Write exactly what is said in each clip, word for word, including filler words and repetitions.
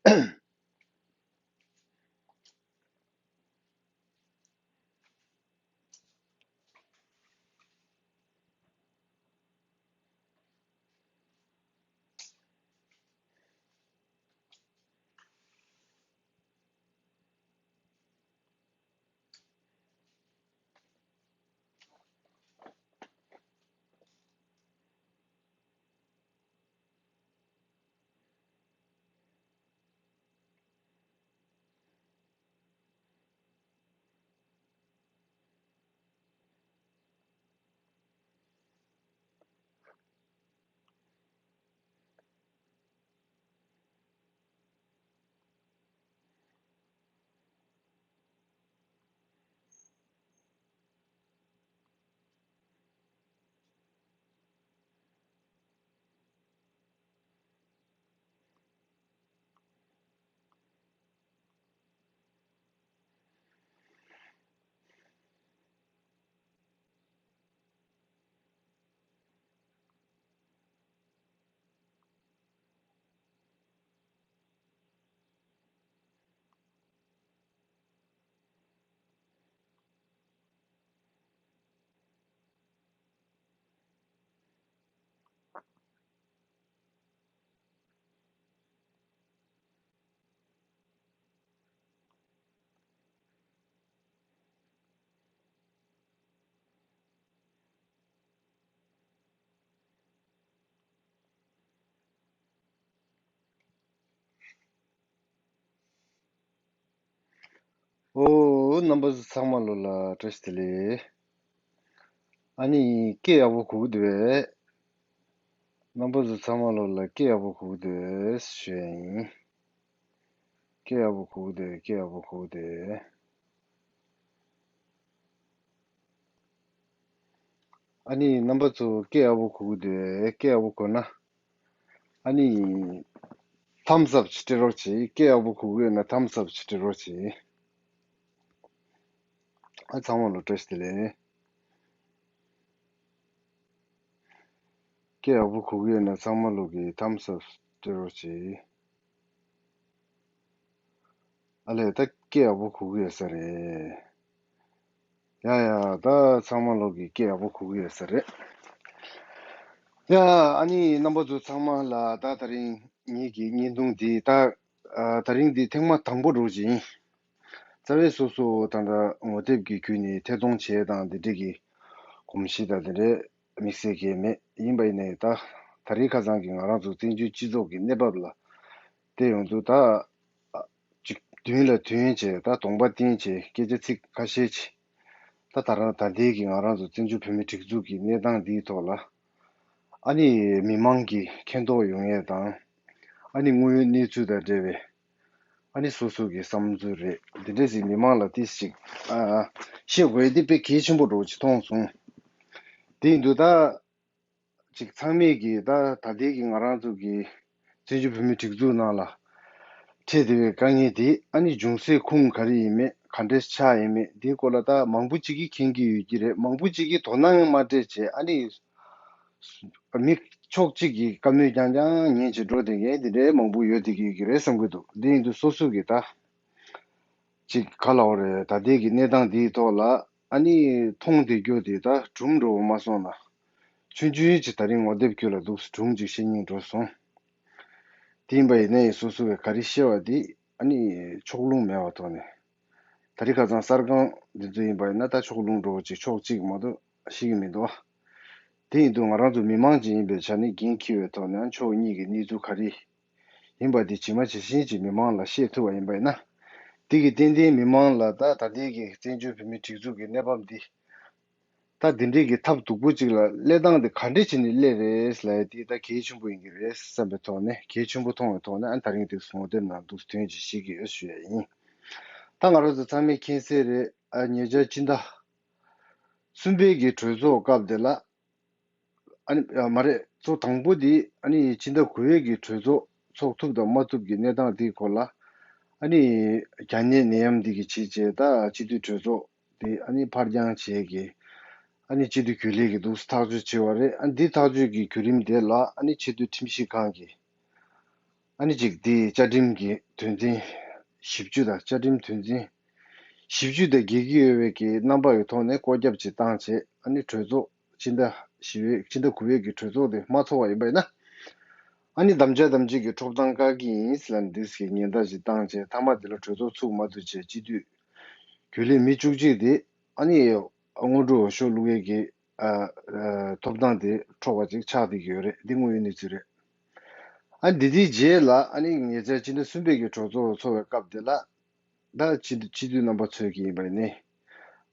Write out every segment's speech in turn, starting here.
ཨོ། རྣམ་པ་ཚོ་ཚང་མ་ལོ་ལ་བཀྲ་ཤིས་བདེ་ལེགས། ཨ་ནི་སྐད་ཡག་པོ་གོ་གི་འདུག་པས། རྣམ་པ་ཚོ་ཚང་མ་ལོ་ལ་སྐད་ཡག་པོ་གོ་གི་འདུག་པས་ཞུ་ཡ་ཡིན། སྐད་ཡག་པོ་གོ་གི་འདུག་སྐད་ཡག་པོ་གོ་གི་འདུག་ཨ་ནི་རྣམ་པ་ཚོ་སྐད་ཡག་པོ་གོ་གི་འདུག་སྐད་ཡག་པོ་གོ་ན། ཨ་ནི་thumbs up ཅིག་སྤྲད་རོགས་གྱིས། སྐད་ཡག་པོ་གོ་གི་ཡོད་ན་thumbs up ཅིག་སྤྲད་རོགས་གྱིས། ཨ་ཚང་མ་ལོ་བཀྲ་ཤིས་བདེ་ལེགས། སྐད་ཡག་པོ་གོ་གི་ཡོད་ན་ཚང་མ་ལོ་གིས་thumbs up སྤྲད་རོགས་གྱིས། ཨ་ལས། ད་སྐད་ཡག་པོ་གོ་གི་ཡོད་ས་རེད། ཡ་ཡ། ད་ཚང་མ་ལོ་གིས་སྐད་ཡག་པོ་གོ་གི་ཡོད་ས་རེད། ཡ། ཨ་ནི་རྣམ་པ་ཚོ་ཚང་མ་ལ་ད་དེ་རིང་ངེད་ཀྱི་བརྙན་ཐུང་འདི་ད་ཨ་དེ་རིང་འདི་ཐེངས་མ་དང་པོ་འདྲ་བོ་ཅིག་ཡིན། རྩ་བའི་སོ་སོ་ད་ལྟ་ངོ་དེབ་ཀྱི་བརྒྱུད་ནས་ཐད་གཏོང་བྱས་དང་དེ་འདྲས་ཀྱི་གོམས་གཤིས་དང་དེ་འདྲས་དམིགས་བསལ་གྱི་མེད། ཡིན་པ་ཡིན་ནའི་ད་ད་རེས་ཁ་སང་གི་ང་རང་ཚོ་བཙན་བྱོལ་སྤྱི་ཚོགས་ཀྱི་གནས་བབ་ལ་བལྟས་ཡོང་དུས་ད་ཅིག་མདུན་ལ་ཐོན་བྱས། ད་གདོང་པ་བསྟན་བྱས། སྐད་ཆ་ཚིག་ཁ་ཤས་ཅིག་ད་ད་རང་ད་ལྟའི་གི་ང་རང་ཚོ་བཙན་བྱོལ་བོད་མིའི་སྒྲིག་འཛུགས་ཀྱི་གནས་སྟངས་འདིའི་ཐོག་ལ། ཨ་ནི་མི་མང་གིས་མཁྱེན་རྟོགས་ཡོང་ཡས་དང་། ཨ་ནི་དངོས་ཡོད་གནས་ཚུལ་དང་འབྲེལ་བའི་ཨ་ནི་སོ་སོ་གི་བསམ་ཚུལ་རེད། འདི་འདྲས་ཞིག་མི་མང་ལ་ཏིས་ཅིག་ཨ་བཤད་དགོས་ཡས་འདི་དཔེ་གལ་ཆེན་པོ་འདྲ་བོ་ཅིག་མཐོང་སོང་། དེ་ཡིན་དུས་ད་ཅིག་ཚང་མས་ཀྱིས་ད་ད་ལྟའི་གི་ང་རང་ཚོ་གི་བཙན་བྱོལ་བོད་མིའི་སྒྲིག་འཛུགས་ནང་ལ་འཕྲད་བསྡད་པའི་དཀའ་ངལ་དེ། ཨ་ནི་འབྱུང་སའི་ཁུངས་ག་རེ་ཡིན་མིན། ག་འདྲས་ཆགས་ཡིན་མིན། དེའི་སྐོར་ལ་ད་མང་པོ་ཅིག་གིས་མཁྱེན་གྱི་ཡོད་ཀྱི་རེད། མང་པོ་ཅིག་གིས་དོ་སྣང་མ་སྤྲད་བྱས། ཨ་ནི་མི་ཕྱོགས་གཅིག་གི་བཀའ་མོལ་རྐྱང་རྐྱང་ཉན་བྱས་འགྲོ་བསྡད་མཁན་དེ་འདྲའི་མང་པོ་ཡོད་བསྡད་ཀྱི་ཡོད་ཀྱི་རེད་བསམ་གྱི་འདུག་དེ་ཡིན་དུས་སོ་སོ་གིས་ད་ཅིག་ག་ལབ་དགོས་རེད། ད་ལྟའི་གི་གནས་སྟངས་འདིའི་ཐོག་ལ་ཨ་ནི་མཐོང་བསྡད་རྒྱུ་དེ་ད་སྒྲུང་འདྲ་བོ་མ་སོང་ན། ཆུང་ཆུང་ཅིག་ད་རིང་ངོ་དེབ་བརྒྱུད་ལ་འདུག་སེ་སྒྲུང་ཅིག་བཤད་སྙིང་འདོད་སོང་། དེ་ཡིན་པ་ཡིན་ནའི་སོ་སོ་གིས་ག་རེ་བཤད་པ་དེ་ཨ་ནི་ཕྱོགས་ལྷུང་མེད་པའི་ཐོག་ནས། ད་རེས་ཁ་སང་གསར་ཁང་འདི་ཚོ་ཡིན་པ་ཡིན་ན་ད་ཕྱོགས་ལྷུང་འདྲ་བོ་ཅིག་ཕྱོགས་གཅིག་མ་གཏོགས་ཤེས་ཀྱི་མི་འདུག་ཨ། དེ་ཡིན་དུས་ང་རང་ཚོ་མི་མང་ཅིག་ཡིན་པའི་ཆ་ནས་འགན་འཁྱེར་བའི་ཐོག་ནས་ཕྱོགས་གཉིས་ཀྱི་གནས་ཚུལ་ག་རེ་ཡིན་པ་དེ་ཇི་མ་ཇི་བཞིན་ཅིག་མི་མང་ལ་བཤད་ཐུབ་པ་ཡིན་པ་ཡིན་ན། དེ་གིས་ཏན་ཏན་མི་མང་ལ་ད་ད་ལྟའི་གི་བཙན་བྱོལ་བོད་མིའི་སྒྲིག་འཛུགས་ཀྱི་གནས་བབ་འདི། ད་འདི་འདྲའི་གི་ཐབས་སྡུག་པོ་ཅིག་ལ་སླེབས་སྟངས་དེ་ག་འདྲས་བྱས་ནས་སླེབས་རེད་ལབ་ཡ་དེ་ད་གལ་ཆེན་པོ་ཡིན་གྱི་རེད་བསམ་པའི་ཐོག་ནས། གལ་ཆེན་པོ་མཐོང་བའི་ཐོག་ནས་ཨ་ནི་ད་རིང་དེ་ངོ་དེབ་ནང་འདུག་སེ་ཐོན་ཅིག་བཤད་ཀྱི་ཡོད་ཞུ་ཡ་ཡིན། ད་ང་རང་ཚོ་ཚང་མས་མཁྱེན་གསལ་རེད། ཨ་ཉེ་ཆར་སྤྱི་ཟླ་གསུམ་པའི་གི་གྲོས་ཚོགས་སྐབས་དེ་ལ། ཨ་ནི་ཨ་མ་རེད། ཚོགས་དང་པོ་དེ་ཨ་ནི་སྤྱི་ཟླ་དགུ་པའི་གི་གྲོས་ཚོགས་ཚོགས་ཐུབ་དང་མ་ཐུབ་ཀྱི་གནས་སྟངས་དེའི་སྐོར་ལ། ཨ་ནི་རྒྱ་ནད་ནད་ཡམས་འདི་གི་བྱས་རྗེས་ད་སྤྱི་འཐུས་གྲོས་ཚོགས་དེ་ཨ་ནི་ཕར་འགྱངས་བྱས་ཀྱི། ཨ་ནི་སྤྱི་འཐུས་རྒྱུན་ལས་ཀྱིས་འདུག་སེ་ཐག་གཅོད་བྱས་པ་རེད། ཨ་ནི་འདི་ཐག་གཅོད་ཀྱི་བརྒྱུད་རིམ་དེ་ལ་ཨ་ནི་ཆེས་མཐོའི་ཁྲིམས་ཞིབ་ཁང་གིས་ ཨ་ནི་གཅིག་དེའི་བཅའ་ཁྲིམས་ཀྱི་དོན་ཚན་བཞི་བཅུ་དང་བཅའ་ཁྲིམས་དོན་ཚན་བཞི་བཅུ་དང་འགལ་གྱི་ཡོད་པའི་གི་རྣམ་པ་ཡི་ཐོག་ནས་བཀོད་ཁྱབ་ཅིག་བཏང་བྱས། ཨ་ནི་གྲོས་ཚོགས་སྤྱི་ཟླ་བཞི་པའི་སྤྱི་ཟླ་དགུ་པའི་གི་གྲོས་ཚོགས་དེ་མ་ཚོགས་པ་ཡིན་པ་ཡིན་ན། ཨ་ནི་དམ་བཅའ་དམ་བཅའ་གི་ཁྲོམ་ཐང་བཀག་གི་ཡིན་ཟེར་ལབ་ནས་འདི་གི་ཉེན་བརྡ་ཅིག་བཏང་བྱས། མཐའ་མ་དེ་ལ་གྲོས་ཚོགས་ཚུགས་མ་ཐུབ་བྱས་སྤྱི་འཐུས་རྒྱུན་ལས་མི་བཅུ་གཅིག་དེ་ཨ་ནི་སྔོན་འགྲོ་འོས་ཤོག་བླུག་ཡས་ཀྱི་ཨ་ཨ་ཐོབ་ཐང་དེ་འཕྲོག་པ་ཅིག་ཆགས་བསྡད་ཀྱི་ཡོད་རེད། འདི་དངོས་ཡོད་གནས་ཚུལ་རེད། ཨ་འདི་དེའི་རྗེས་ལ་ཨ་ནི་ཉེ་ཆར་སྤྱི་ཟླ་གསུམ་པའི་གི་གྲོས་ཚོགས་ཚོགས་པའི་སྐབས་དེ་ལ། ད་སྤྱི་སྤྱི་འཐུས་རྣམ་པ་ཚོས་ཀྱི་ཡིན་པ་ཡིན་ནའི།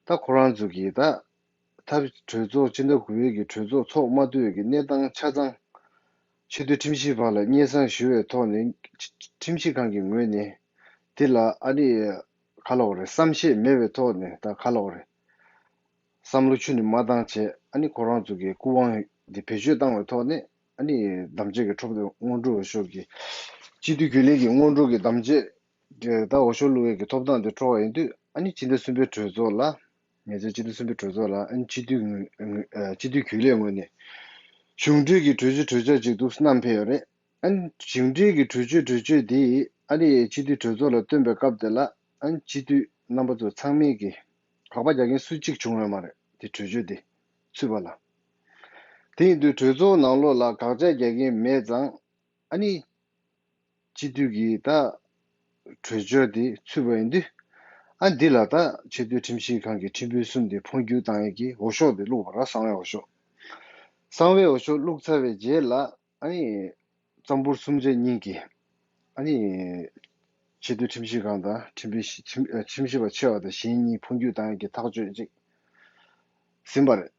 ད་ཁོ་རང་ཚོ་གིས་ད་ཐབས་གྲོས་ཚོགས་སྤྱི་ཟླ་དགུ་པའི་གི་གྲོས་ཚོགས་ཚོགས་མ་ཐུབ་པའི་གི་གནས་སྟངས་ཆ་ཚང་། ཆེས་མཐོའི་ཁྲིམས་ཞིབ་པ་ལ་སྙན་སེང་ཞུ་བའི་ཐོག་ནས་ཁྲིམས་ཞིབ་ཁང་གི་ངོས་ནས་དེ་ལ་ཨ་ནི་ག་ལབ་དགོས་རེད། བསམ་ཤེས་མེད་པའི་ཐོག་ནས་ད་ག་ལབ་དགོས་རེད། བསམ་བློ་ཁྱོན་ནས་མ་བཏང་བྱས། ཨ་ནི་ཁོ་རང་ཚོ་གི་སྐུ་དབང་འདི་བེད་སྤྱོད་བཏང་བའི་ཐོག་ནས། ཨ་ནི་དམ་བཅའ་གི་ཁྲོམ་ཐང་སྔོན་འགྲོ་འོས་ཤོག་གི་སྤྱི་འཐུས་རྒྱུན་ལས་ཀྱི་སྔོན་འགྲོ་གི་དམ་བཅའ་དེ་ད་འོས་ཤོག་བླུག་ཡས་ཀྱི་ཐོབ་ཐང་དེ་འཕྲོག་པ་ཡིན་དུས། ཨ་ནི་སྤྱི་ཟླ་གསུམ་པའི་གྲོས་ཚོགས་ལ། ཉེ་ཆར་སྤྱི་ཟླ་གསུམ་པའི་གྲོས་ཚོགས་ལ་ཨ་ནི་སྤྱི་འཐུས་ངོས་ཨ་སྤྱི་འཐུས་རྒྱུན་ལས་ངོས་ནས་གཞུང་འབྲེལ་གྱི་གྲོས་ཆོད་གྲོས་ཆོད་ཅིག་འདུག་བསྣམས་ཕེབས་ཡོད་རེད། ཨ་ནི་གཞུང་འབྲེལ་གྱི་གྲོས་ཆོད་གྲོས་ཆོད་དེ་ཨ་ནི་སྤྱི་འཐུས་གྲོས་ཚོགས་ལ་བཏོན་པའི་སྐབས་དེ་ལ། ཨ་ནི་སྤྱི་འཐུས་རྣམ་པ་ཚོ་ཚང་མས་ཀྱི་དགག་པ་རྒྱག་མཁན་སུ་གཅིག་བྱུང་ཡོད་མ་རེད། དེ་གྲོས་ཆོད་དེ་ཚུད་པ་ལ། དེ་ཡིན་དུས་གྲོས་ཚོགས་ནང་ལོགས་ལ་དགག་བྱ་རྒྱག་མཁན་མེད་ཙང་། ཨ་ནི་སྤྱི་འཐུས་ཀྱི་ད་གྲོས་ཆོད་དེ་ཚུད་པ་ཡིན་དུས། ཨ་འདི་ལ་ད་ཆེས་མཐོའི་ཁྲིམས་ཞིབ་ཁང་གི་ཁྲིམས་དཔོན་གསུམ་དེ་འཕོ་འགྱུར་བཏང་ཡས་ཀྱི་འོས་ཤོག་དེ་བླུགས་པ་ར། གསང་བའི་འོས་ཤོག་གསང་བའི་འོས་ཤོག་བླུགས་ཚར་བའི་རྗེས་ལ། ཨ་ནི་རྩོམ་པོ་གསུམ་ཆ་གཉིས་ཀྱིས་ཨ་ནི་ཆེས་མཐོའི་ཁྲིམས་ཞིབ་ཁང་དང་ཁྲིམས་དཔོན་ཞིབ་ཁྲིམས་ཨ་ཁྲིམས་ཞིབ་པ་ཆེ་བ་དང་གཞན་གཉིས་འཕོ་འགྱུར་བཏང་ཡས་ཀྱི་ཐག་གཅོད་ཅིག་ཟིན་པ་རེད།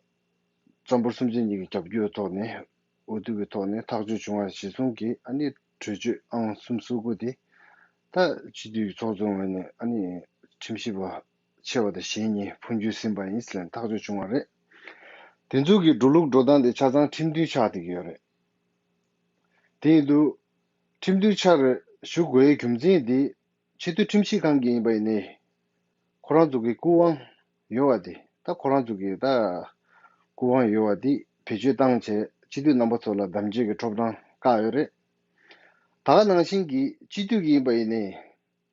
རྩོམ་པོ་གསུམ་ཆ་གཉིས་ཀྱི་རྒྱབ་སྐྱོར་ཐོག་ནས། འོས་བསྡུ་གི་ཐོག་ནས་ཐག་གཅོད་བྱུང་བ་གཞིར་བཟུང་གིས། ཨ་ནི་གྲོས་ཆོད་ཨང་གསུམ་སོ་དགུ་དེ་ད་སྤྱི་འཐུས་ཚོགས་གཙོ་ངོས་ནས་ཨ་ནི་ཁྲིམས་ཞིབ་པ་ཆེ་བ་དང་གཞན་གཉིས་འཕོ་འགྱུར་ཟིན་པ་ཡིན་ཟེར་ནས་ཐག་གཅོད་བྱུང་བ་རེད། དེ་ཚོ་གི་འགྲོ་ལུགས་འགྲོ་སྟངས་དེ་ཆ་ཚང་ཁྲིམས་མཐུན་ཆགས་བསྡད་ཀྱི་ཡོད་རེད། དེ་ཡིན་དུས་ཁྲིམས་མཐུན་ཆགས་རེད་ཞུ་དགོས་ཡའི་རྒྱུ་མཚན་དེ། ཆེས་མཐོའི་ཁྲིམས་ཞིབ་ཁང་གི་ཡིན་པ་ཡིན་ནའི། ཁོ་རང་ཚོ་གི་སྐུ་དབང་ཡོད་པ་དེ། ད་ཁོ་རང་ཚོ་གི་ད་སྐུ་དབང་ཡོད་པ་དེ་བེད་སྤྱོད་བཏང་བྱས་སྤྱི་འཐུས་རྣམ་པ་ཚོ་ལ་དམ་བཅའ་གི་ཁྲོམ་ཐང་བཀག་ཡོད་རེད། ད་ག་ནང་བཞིན་གྱི་སྤྱི་འཐུས་ཀྱི་ཡིན་པ་ཡིན་ནའི།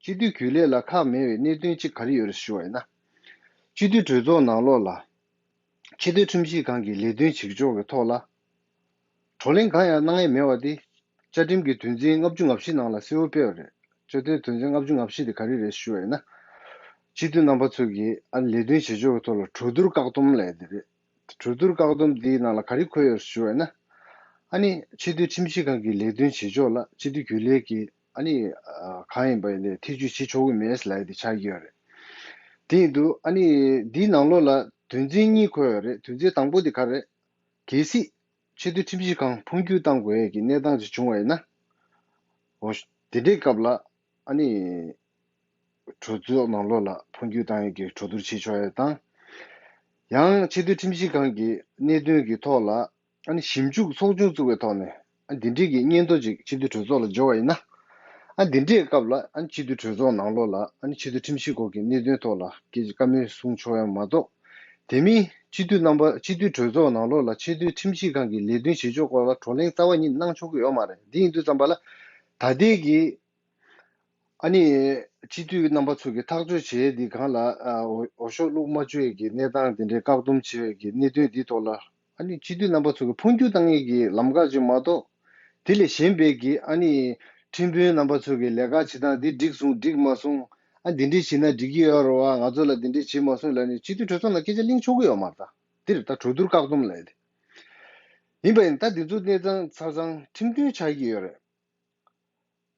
སྤྱི་འཐུས་རྒྱུན་ལས་ལ་ཁག་མེད་པའི་གནད་དོན་གཅིག་ག་རེ་ཡོད་རེད་ཞུ་བ་ཡིན་ན། སྤྱི་འཐུས་གྲོས་ཚོགས་ནང་ལོགས་ལ་ཆེས་མཐོའི་ཁྲིམས་ཞིབ་ཁང་གི་ལས་དོན་བྱེད་ཕྱོགས་ཀྱི་ཐོག་ལ་བགྲོ་གླེང་གང་ཡང་གནང་ཡས་མེད་པ་དེ། བཅའ་ཁྲིམས་ཀྱི་དོན་ཚན་ལྔ་བཅུ་ང་བཞི་ནང་ལ་གསལ་བོ་སྤེལ་བ་རེད། བཅའ་ཁྲིམས་དོན་ཚན་ལྔ་བཅུ་ང་བཞི་དེ་ག་རེ་རེད་ཞུ་བ་ཡིན་ན། སྤྱི་འཐུས་རྣམ་པ་ཚོ་གིས་ཨ་ལས་དོན་བྱེད་ཕྱོགས་ཀྱི་ཐོག་ལ་གྲོས་བསྡུར་བཀག་སྡོམ་ལབ་ཡས་དེ་རེད། གྲོས་བསྡུར་བཀག་སྡོམ་འདིའི་ནང་ལ་ག་རེ་འཁོད་ཡོད་ཞུ་བ་ཡིན་ན། ཨ་ནི་ཆེས་མཐོའི་ཁྲིམས་ཞིབ་ཁང་གི་ལས་དོན་བྱེད་ཕྱོགས་ལ་སྤྱི་འཐུས་རྒྱུན་ལས་ཀྱིས་ཨ་ནི་ཨ་གང་ཡིན་པ་ཡིན་ནའི་ཐེ་བྱུས་བྱེད་ཆོག་གི་མེད་ལབ་ཡས་དེ་ཆགས་ཀྱི་ཡོད་རེད། དེ་ཡིན་དུས་ཨ་ནི་འདིའི་ནང་ལོགས་ལ་དོན་ཚན་གཉིས་འཁོད་ཡོད་རེད། དོན་ཚན་དང་པོ་དེ་ག་རེད། གལ་སྲིད་ཆེས་མཐོའི་ཁྲིམས་ཞིབ་ཁང་འཕོ་འགྱུར་བཏང་དགོས་ཡས་ཀྱི་གནས་སྟངས་ཅིག་བྱུང་བ་ཡིན་ན། འོ། དེ་འདྲའི་སྐབས་ལ་ཨ་ནི་གྲོས་ཚོགས་ནང་ལོགས་ལ་འཕོ་འགྱུར་བཏང་ཡས་ཀྱི་གྲོས་བསྡུར་བྱེད་ཆོག་ཡས་དང་། ཡང་ཆེས་མཐོའི་ཁྲིམས་ཞིབ་ཁང་གི་གནད་དོན་གྱི་ཐོག་ལ་ཨ་ནི་ཞིབ་འཇུག་ཚོགས་ཆུང་བཙུགས་པའི་ཐོག་ནས། ཨ་འདི་འདྲའི་གི་སྙན་ཐོ་ཅིག་སྤྱི་འཐུས་གྲོས་ཚོགས་ལ་འབྱོར་བ་ཡིན་ན། ཨ་འདི་འདྲའི་སྐབས་ལ་ཨ་ནི་སྤྱི་འཐུས་གྲོས་ཚོགས་ནང་ལོགས་ལ་ཨ་ནི་ཆེས་མཐོའི་ཁྲིམས་ཞིབ་སྐོར་གྱི་གནད་དོན་ཐོག་ལ་སྐད་ཆ་བཀའ་མོལ་གསུང་ཆོག་ཡ་མ་གཏོགས། དེ་མིན་སྤྱི་འཐུས་རྣམ་པ་སྤྱི་འཐུས་གྲོས་ཚོགས་ནང་ལོགས་ལ་ཆེས་མཐོའི་ཁྲིམས་ཞིབ་ཁང་གི་ལས་དོན་བྱེད་ཕྱོགས་སྐོར་ལ་བགྲོ་གླེང་རྩ་བ་ཉིད་གནང་ཆོག་གི་ཡོད་མ་རེད། འདི་ཡིན་དུས་ཙམ་པ་ལ་ད་ལྟའི་གི་ཨ་ནི་སྤྱི་འཐུས་རྣམ་པ་ཚོ་གི་ཐག་གཅོད་བྱེད་ཡས་འདི་སྒང་ལ་ཨ་འོས་འོས་ཤོག་བླུགས་མ་བཅུག་ཡས་ཀྱི་གནས་སྟངས་དེ་འདྲའི་བཀག་སྡོམ་བྱེད་ཡས་ཀྱི་གནད་དོན་འདིའི་ཐོག་ལ། ཨ་ནི་སྤྱི་འཐུས་རྣམ་པ་ཚོ་གི་འཕོ་འགྱུར་བཏང་ཡས་ཀྱི་ལམ་ཁ་ཅིག་མ་གཏོགས། དེ་ལས་གཞན་པའི་གི་ཨ་ནི་ཁྲིམས་དཔོན་རྣམ་པ་ཚོ་གི་ལས་ཀ་བྱེད་སྟངས་འདི་འགྲིག་སོང་འགྲིག་མ་སོང་། ཨ་འདི་འདྲས་བྱེད་ན་འགྲིག་གི་ཡོད་རེད་བ། ང་ཚོ་ལ་འདི་འདྲས་བྱེད་མ་སོང་ལབ་ནས་སྤྱི་འཐུས་གྲོས་ཚོགས་ནང་སྐད་ཆ་གླེང་ཆོག་གི་ཡོད་མ་རེད། ད་འདིར་ད་གྲོས་བསྡུར་བཀག་སྡོམ་ལབ་ཡས་དེ། ཡིན་པ་ཡིན་ད་འདི་ཚོ་གནས་སྟངས་ཆ་ཚང་ཁྲིམས་མཐུན་ཆགས་ཀྱི་ཡོད་རེད།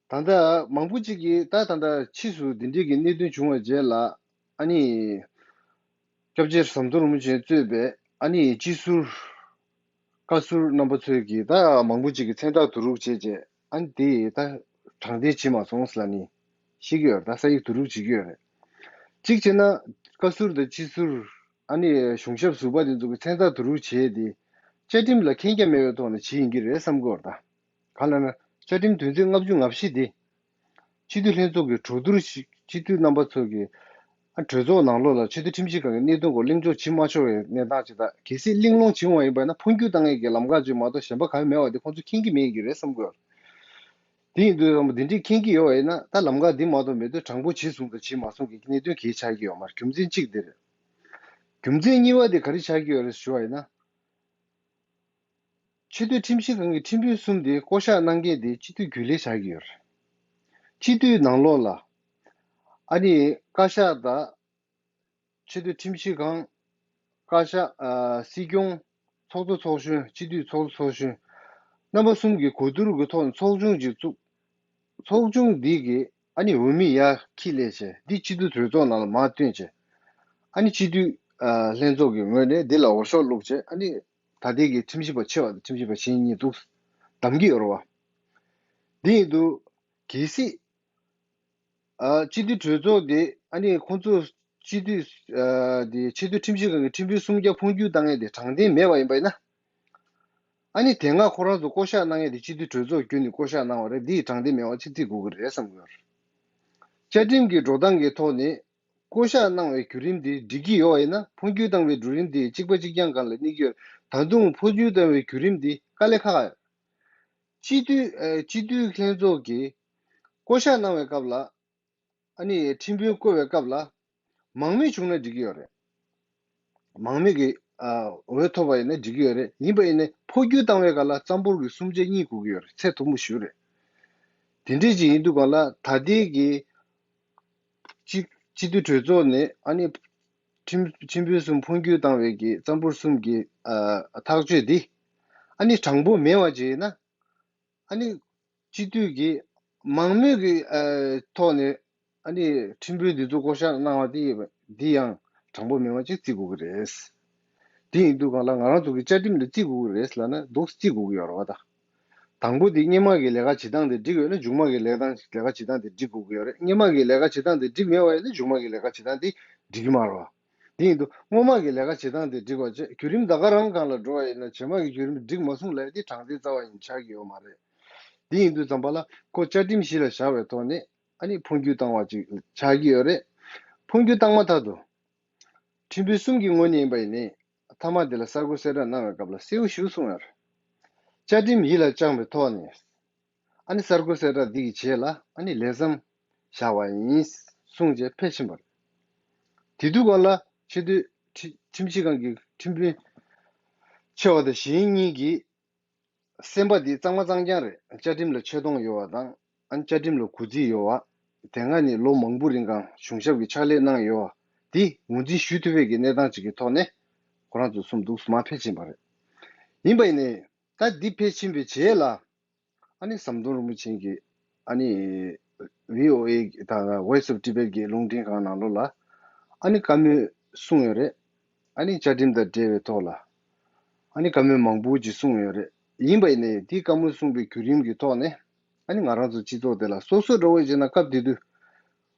ད་ལྟ་མང་པོ་ཅིག་གིས་ད་ད་ལྟ་ཕྱིས་སུ་འདི་འདྲའི་གི་གནད་དོན་བྱུང་བའི་རྗེས་ལ། ཨ་ནི་སྐྱབས་རྗེ་ཟམ་གདོང་རིན་པོ་ཆེ་གཙོས་པའི་ཨ་ནི་སྤྱི་ཟུར་བཀའ་ཟུར་རྣམ་པ་ཚོས་ཀྱིས་ད་མང་པོ་ཅིག་གིས་མཚན་རྟགས་བསྡུ་རུབ་བྱས་རྗེས། ཨ་ནི་དེ་ད་དྲང་བདེན་བྱེད་མ་སོང་ཟེར་ལབ་ནས་བཤད་ཀྱི་ཡོད་རེད། ད་ས་ཡིག་བསྡུ་རུབ་བྱེད་ཀྱི་ཡོད་རེད། གཅིག་བྱས་ན་བཀའ་ཟུར་དང་སྤྱི་ཟུར། ཨ་ནི་གཞུང་ཞབས་ཟུར་པ་དེ་ཚོ་གི་མཚན་རྟགས་བསྡུ་རུབ་བྱས་ཏེ། བཅའ་ཁྲིམས་ལ་མཁྱེན་རྒྱ་མེད་པའི་ཐོག་ནས་བྱས་ཡིན་གྱི་རེད་བསམ་གྱི་ཡོད་རེད་ད། གང་ལབ་ན། བཅའ་ཁྲིམས་དོན་ཚན་ལྔ་བཅུ་ང་བཞི་དེ། སྤྱི་འཐུས་ལྷན་ཚོགས་ཀྱི་གྲོས་བསྡུར་ཞིག་སྤྱི་འཐུས་རྣམ་པ་ཚོ་གི། ཨ་གྲོས་ཚོགས་ནང་ལོགས་ལ་ཆེས་མཐོའི་ཁྲིམས་ཞིབ་ཁང་གི་གནད་དོན་སྐོར་གླེང་ཕྱོགས་བྱེད་མ་ཆོག་པའི་གནས་སྟངས་ཅིག་དང་། གལ་སྲིད་གླེང་སློང་བྱུང་བ་ཡིན་པ་ན་འཕོ་འགྱུར་བཏང་ཡས་ཀྱི་ལམ་ཁ་ཅིག་མ་གཏོགས་གཞན་པ་གང་ཡང་མེད་པ་དེ་ཁོང་ཚོས་མཁྱེན་གྱི་མེད་ཀྱི་རེད་བསམ་གྱི་ཡོད། དེ་ཡིན་དུས་ཙམ་པ་འདི་འདྲའི་མཁྱེན་གྱི་ཡོད་པ་ཡིན་ན། ད་ལམ་ཁ་འདི་མ་གཏོགས་མེད་དུས་དྲང་པོ་ཇི་གསུངས་དང་ཇི་མ་གསུངས་ཀྱི་གནད་དོན་གང་ཡང་ཆགས་ཀྱི་ཡོད་མ་རེད། རྒྱུ་མཚན་གཅིག་འདི་རེད། རྒྱུ་མཚན་གཉིས་པ་དེ་ག་རེ་ཆགས་ཀྱི་ཡོད་རེད་ཞུ་བ་ཡིན་ན། ཆེས་མཐོའི་ཁྲིམས་ཞིབ་ཁང་གི་ཁྲིམས་དཔོན་གསུམ་དེ་བསྐོ་གཞག་གནང་མཁན་དེ་སྤྱི་འཐུས་རྒྱུན་ལས་ཆགས་ཀྱི་ཡོད་རེད། སྤྱི་འཐུས་ནང་ལོགས་ལ་ཨ་ནི་བཀའ་ཤག་དང་། ཆེས་མཐོའི་ཁྲིམས་ཞིབ་ཁང་། བཀའ་ཤག་ཨ། སྲིད་སྐྱོང་། ཚོགས་གཙོ་ཚོགས་གཞོན། སྤྱི་འཐུས་ཚོགས་གཙོ་ཚོགས་གཞོན། རྣམ་པ་གསུམ་གྱི་གོ་བསྡུར་གྱི་ཐོག་ནས་ཚོགས་ཆུང་ཅིག་བཙུགས། ཚོགས་ཆུང་འདི་གིས་ཨ་ནི་འོས་མི་ཡར་འཁྱེར་སླེབས་བྱས། འདི་སྤྱི་འཐུས་གྲོས་ཚོགས་ནང་ལ་མར་བཏོན་བྱས། ཨ་ནི་སྤྱི་འཐུས་ཨ། ལྷན་ཚོགས་ཀྱི་ངོས་ནས་འདི་ལ་འོས་ཤོག་བླུགས་བྱས། ཨ་ནི་ད་ལྟའི་གི་ཁྲིམས་ཞིབ་པ་ཆེ་བ་དང་ཁྲིམས་ཞིབ་པ་གཞན་གཉིས་འདུག་བདམས་ཀྱི་ཡོད་རེད་བ། འདི་ཡིན་དུས་གལ་སྲིད། ཨ། སྤྱི་འཐུས་གྲོས་ཚོགས་དེ་ཨ་ནི་ཁོང་ཚོ་སྤྱི་འཐུས་ཨ། དེ་ཆེས་མཐོའི་ཁྲིམས་ཞིབ་ཁང་གི་ཁྲིམས་དཔོན་གསུམ་ཀ་འཕོ་འགྱུར་བཏང་མཁན་དེ་དྲང་བདེན་མེད་པ་ཡིན་པ་ཡིན་ན། ཨ་ནི་དེ་སྔ་ཁོ་རང་ཚོ་བསྐོ་གཞག་གནང་མཁན་དེ་སྤྱི་འཐུས་གྲོས་ཚོགས་བརྒྱུད་ནས་བསྐོ་གཞག་གནང་བ་རེད། འདི་དྲང་བདེན་མེད་པ་ཅིག་བརྩི་དགོས་ཀྱི་རེད་བསམ་གྱི་ཡོད་རེད། བཅའ་ཁྲིམས་ཀྱི་འགྲོ་སྟངས་ཀྱི་ཐོག་ནས་བསྐོ་གཞག་གནང་བའི་བརྒྱུད་རིམ་དེ་འགྲིག་གི་ཡོད་པ་ཡིན་ན། འཕོ་འགྱུར་བཏང་བའི་བརྒྱུད་རིམ་དེ་གཅིག་པ་གཅིག་རྐྱང་སྒང་ལ་གནས་ཀྱི་ཡོད། ད་དུང་འཕོ་འགྱུར་བཏང་བའི་བརྒྱུད་རིམ་དེ་དཀའ་ལས་ཁག་ཡོད། སྤྱི་འཐུས་ཨ། སྤྱི་འཐུས་ལྷན་ཚོགས་ཀྱིས་བསྐོ་གཞག་གནང་བའི་སྐབས་ལ། ཨ་ནི་ཁྲིམས་དཔོན་བསྐོ་བའི་སྐབས་ལ་མང་མོས་བྱུང་ན་འགྲིག་གི་ཡོད་རེད། མང་མོས་ཀྱི་ཨ། འོས་ཐོབ་པ་ཡིན་ན་འགྲིག་གི་ཡོད་རེད། ཡིན་པ་ཡིན་ནའི་འཕོ་འགྱུར་བཏང་བའི་སྐབས་ལ་རྩ་འབོར་གྱི་གསུམ་ཆ་གཉིས་དགོས་ཀྱི་ཡོད་རེད། ཚད་མཐོ་པོ་ཞིག་རེད། དེ་འདྲས་ཅིག་ཡིན་དུས་སྒང་ལ་ད་ལྟའི་གི་སྤྱི་སྤྱི་འཐུས་གྲོས་ཚོགས་ནས་ཨ་ནི་ཁྲིམས་ཁྲིམས་དཔོན་གསུམ་འཕོ་འགྱུར་བཏང་བའི་གི་རྩ་འབོར་གསུམ་གྱི་ཨ། ཐག་གཅོད་འདི་ཨ་ནི་དྲང་པོ་མེད་པ་ཅིག་ཡིན་ན། ཨ་ནི་སྤྱི་འཐུས་ཀྱི་མང་མོས་ཀྱི་ཨ། ཐོག་ནས་ཨ་ནི་ཁྲིམས་དཔོན་འདི་ཚོ་བསྐོ་གཞག་གནང་བ་འདི་འདི་ཡང་དྲང་པོ་མེད་པ་ཅིག་བརྩི་དགོས་ཀྱི་རེད། འདི་ཡིན་དུས་སྒང་ལ་ང་རང་ཚོ་གི་བཅའ་ཁྲིམས་ལ་བརྩི་དགོས་ཀྱི་རེད་ལབ་ན་འདུག་བརྩི་དགོས་ཀྱི་ཡོད་རེད་བ། ད་དང་པོ་འདི་སྔོན་མ་གི་ལས་ཀ་བྱེད་སྟངས་དེ་འགྲིག་ཡོད་ན་མཇུག་མ་གི་ལས་སྟངས་ལས་ཀ་བྱེད་སྟངས་དེ་འགྲིག་དགོས་ཀྱི་ཡོད་རེད། སྔོན་མ་གི་ལས་ཀ་བྱེད་སྟངས་དེ་འགྲིག་མེད་པ་ཡིན་ན་མཇུག་མ་གི་ལས་ཀ་བྱེད་སྟངས་དེ་འགྲིག་གི་མ་རེད་བ། དེ་ཡིན་དུས་སྔོན་མ་གི་ལས་ཀ་བྱེད་སྟངས་དེ་འགྲིག་པ་བྱས། བརྒྱུད་རིམ་ད་ག་རང་སྒང་ལ་འགྲོ་བ་ཡིན་ན་རྗེས་མ་གི་བརྒྱུད་རིམ་འགྲིག་མ་སོང་ལབ་ཡ་དེ་དྲང་བདེན་རྩ་བ་ཡིན་ཆགས་ཀྱི་ཡོད་མ་རེད། དེ་ཡིན་དུས་ཙམ་པ་ལ་ཁོ་བཅའ་ཁྲིམས་གཞི་ལ་བཞག་པའི་ཐོག་ནས་ཨ་ནི་འཕོ་འགྱུར་བཏང་བ་ཅིག་ཆགས་ཀྱི་ཡོད་རེད། འཕོ་འགྱུར་བཏང་མ་ཐག་ཏུ་ཁྲིམས་དཔོན་གསུམ་གྱི་ངོས་ནས་ཡིན་པ་ཡིན་ནའི་མཐའ་མ་དེ་ལ་གསར་འགོད་གསལ་བསྒྲགས་གནང་བའི་སྐབས་ལ་གསལ་པོ་ཞེ་པོ་གསུངས་ཡོད་རེད། བཅའ་ཁྲིམས་ཡིད་ལ་བཅངས་པའི་ཐོག་ནས་ཨ་ནི་གསར་འགོད་གསལ་བསྒྲགས་འདི་གི་རྗེས་ལ་ཨ་ནི་ལས་མཚམས་བཞག་པ་ཡིན་གསུངས་རྗེས་ཕེབས་ཕྱིན་པ་རེད། དེ་དུས་སྒང་ལ་ཆེས་མཐོའི་ཁྲི་ཁྲིམས་ཞིབ་ཁང་གི་ཁྲིམས་དཔོན་ཆེ་བ་དང་གཞན་གཉིས་ཀྱིས་སེམས་པ་འདི་གཙང་མ་གཙང་རྐྱང་རེད། བཅའ་ཁྲིམས་ལ་ཆེ་མཐོང་ཡོད་པ་དང་། ཨ་ནི་བཅའ་ཁྲིམས་ལ་གུས་བརྩི་ཡོད་པ། དེ་སྔ་ནས་ལོ་མང་པོ་རིང་གང་གཞུང་ཞབས་ཀྱི་ཕྱག་ལས་གནང་ཡོད་པ་འདི་ངོས་འཛིན་ཞུ་ཐུབ་པའི་གི་གནས་སྟངས་ཅིག་གི་ཐོག་ནས་ཁོ་རང་ཚོ་གསུམ་འདུག་མར་ཕེབས་ཕྱིན་པ་རེད། ཡིན་པ་ཡིན་ནའི་ད་འདི་ཕེབས་ཕྱིན་པའི་རྗེས་ལ་ཨ་ནི་ཟམ་གདོང་རིན་པོ་ཆེ་གིས་ཨ་ནི་བྷི་ཨོ་ཨེ་དང་Voice of Tibet་གི་རླུང་འཕྲིན་ཁང་ནང་ལོགས་ལ་ཨ་ནི་བཀའ་མོལ་གསུངས་ཡོད་རེད། ཨ་ནི་བཅའ་ཁྲིམས་དང་འབྲེལ་བའི་ཐོག་ལ་ཨ་ནི་བཀའ་མོལ་མང་པོ་ཅིག་གསུངས་ཡོད་རེད། ཡིན་པ་ཡིན་ནའི་དེའི་བཀའ་མོལ་གསུངས་པའི་བརྒྱུད་རིམ་གྱི་ཐོག་ནས་ཨ་ནི་ང་རང་ཚོ་སྤྱི་ཚོགས་དེ་ལ་སོ་སོ་འདྲ་བོ་བྱས་ན་སྐབས་དེ་དུས་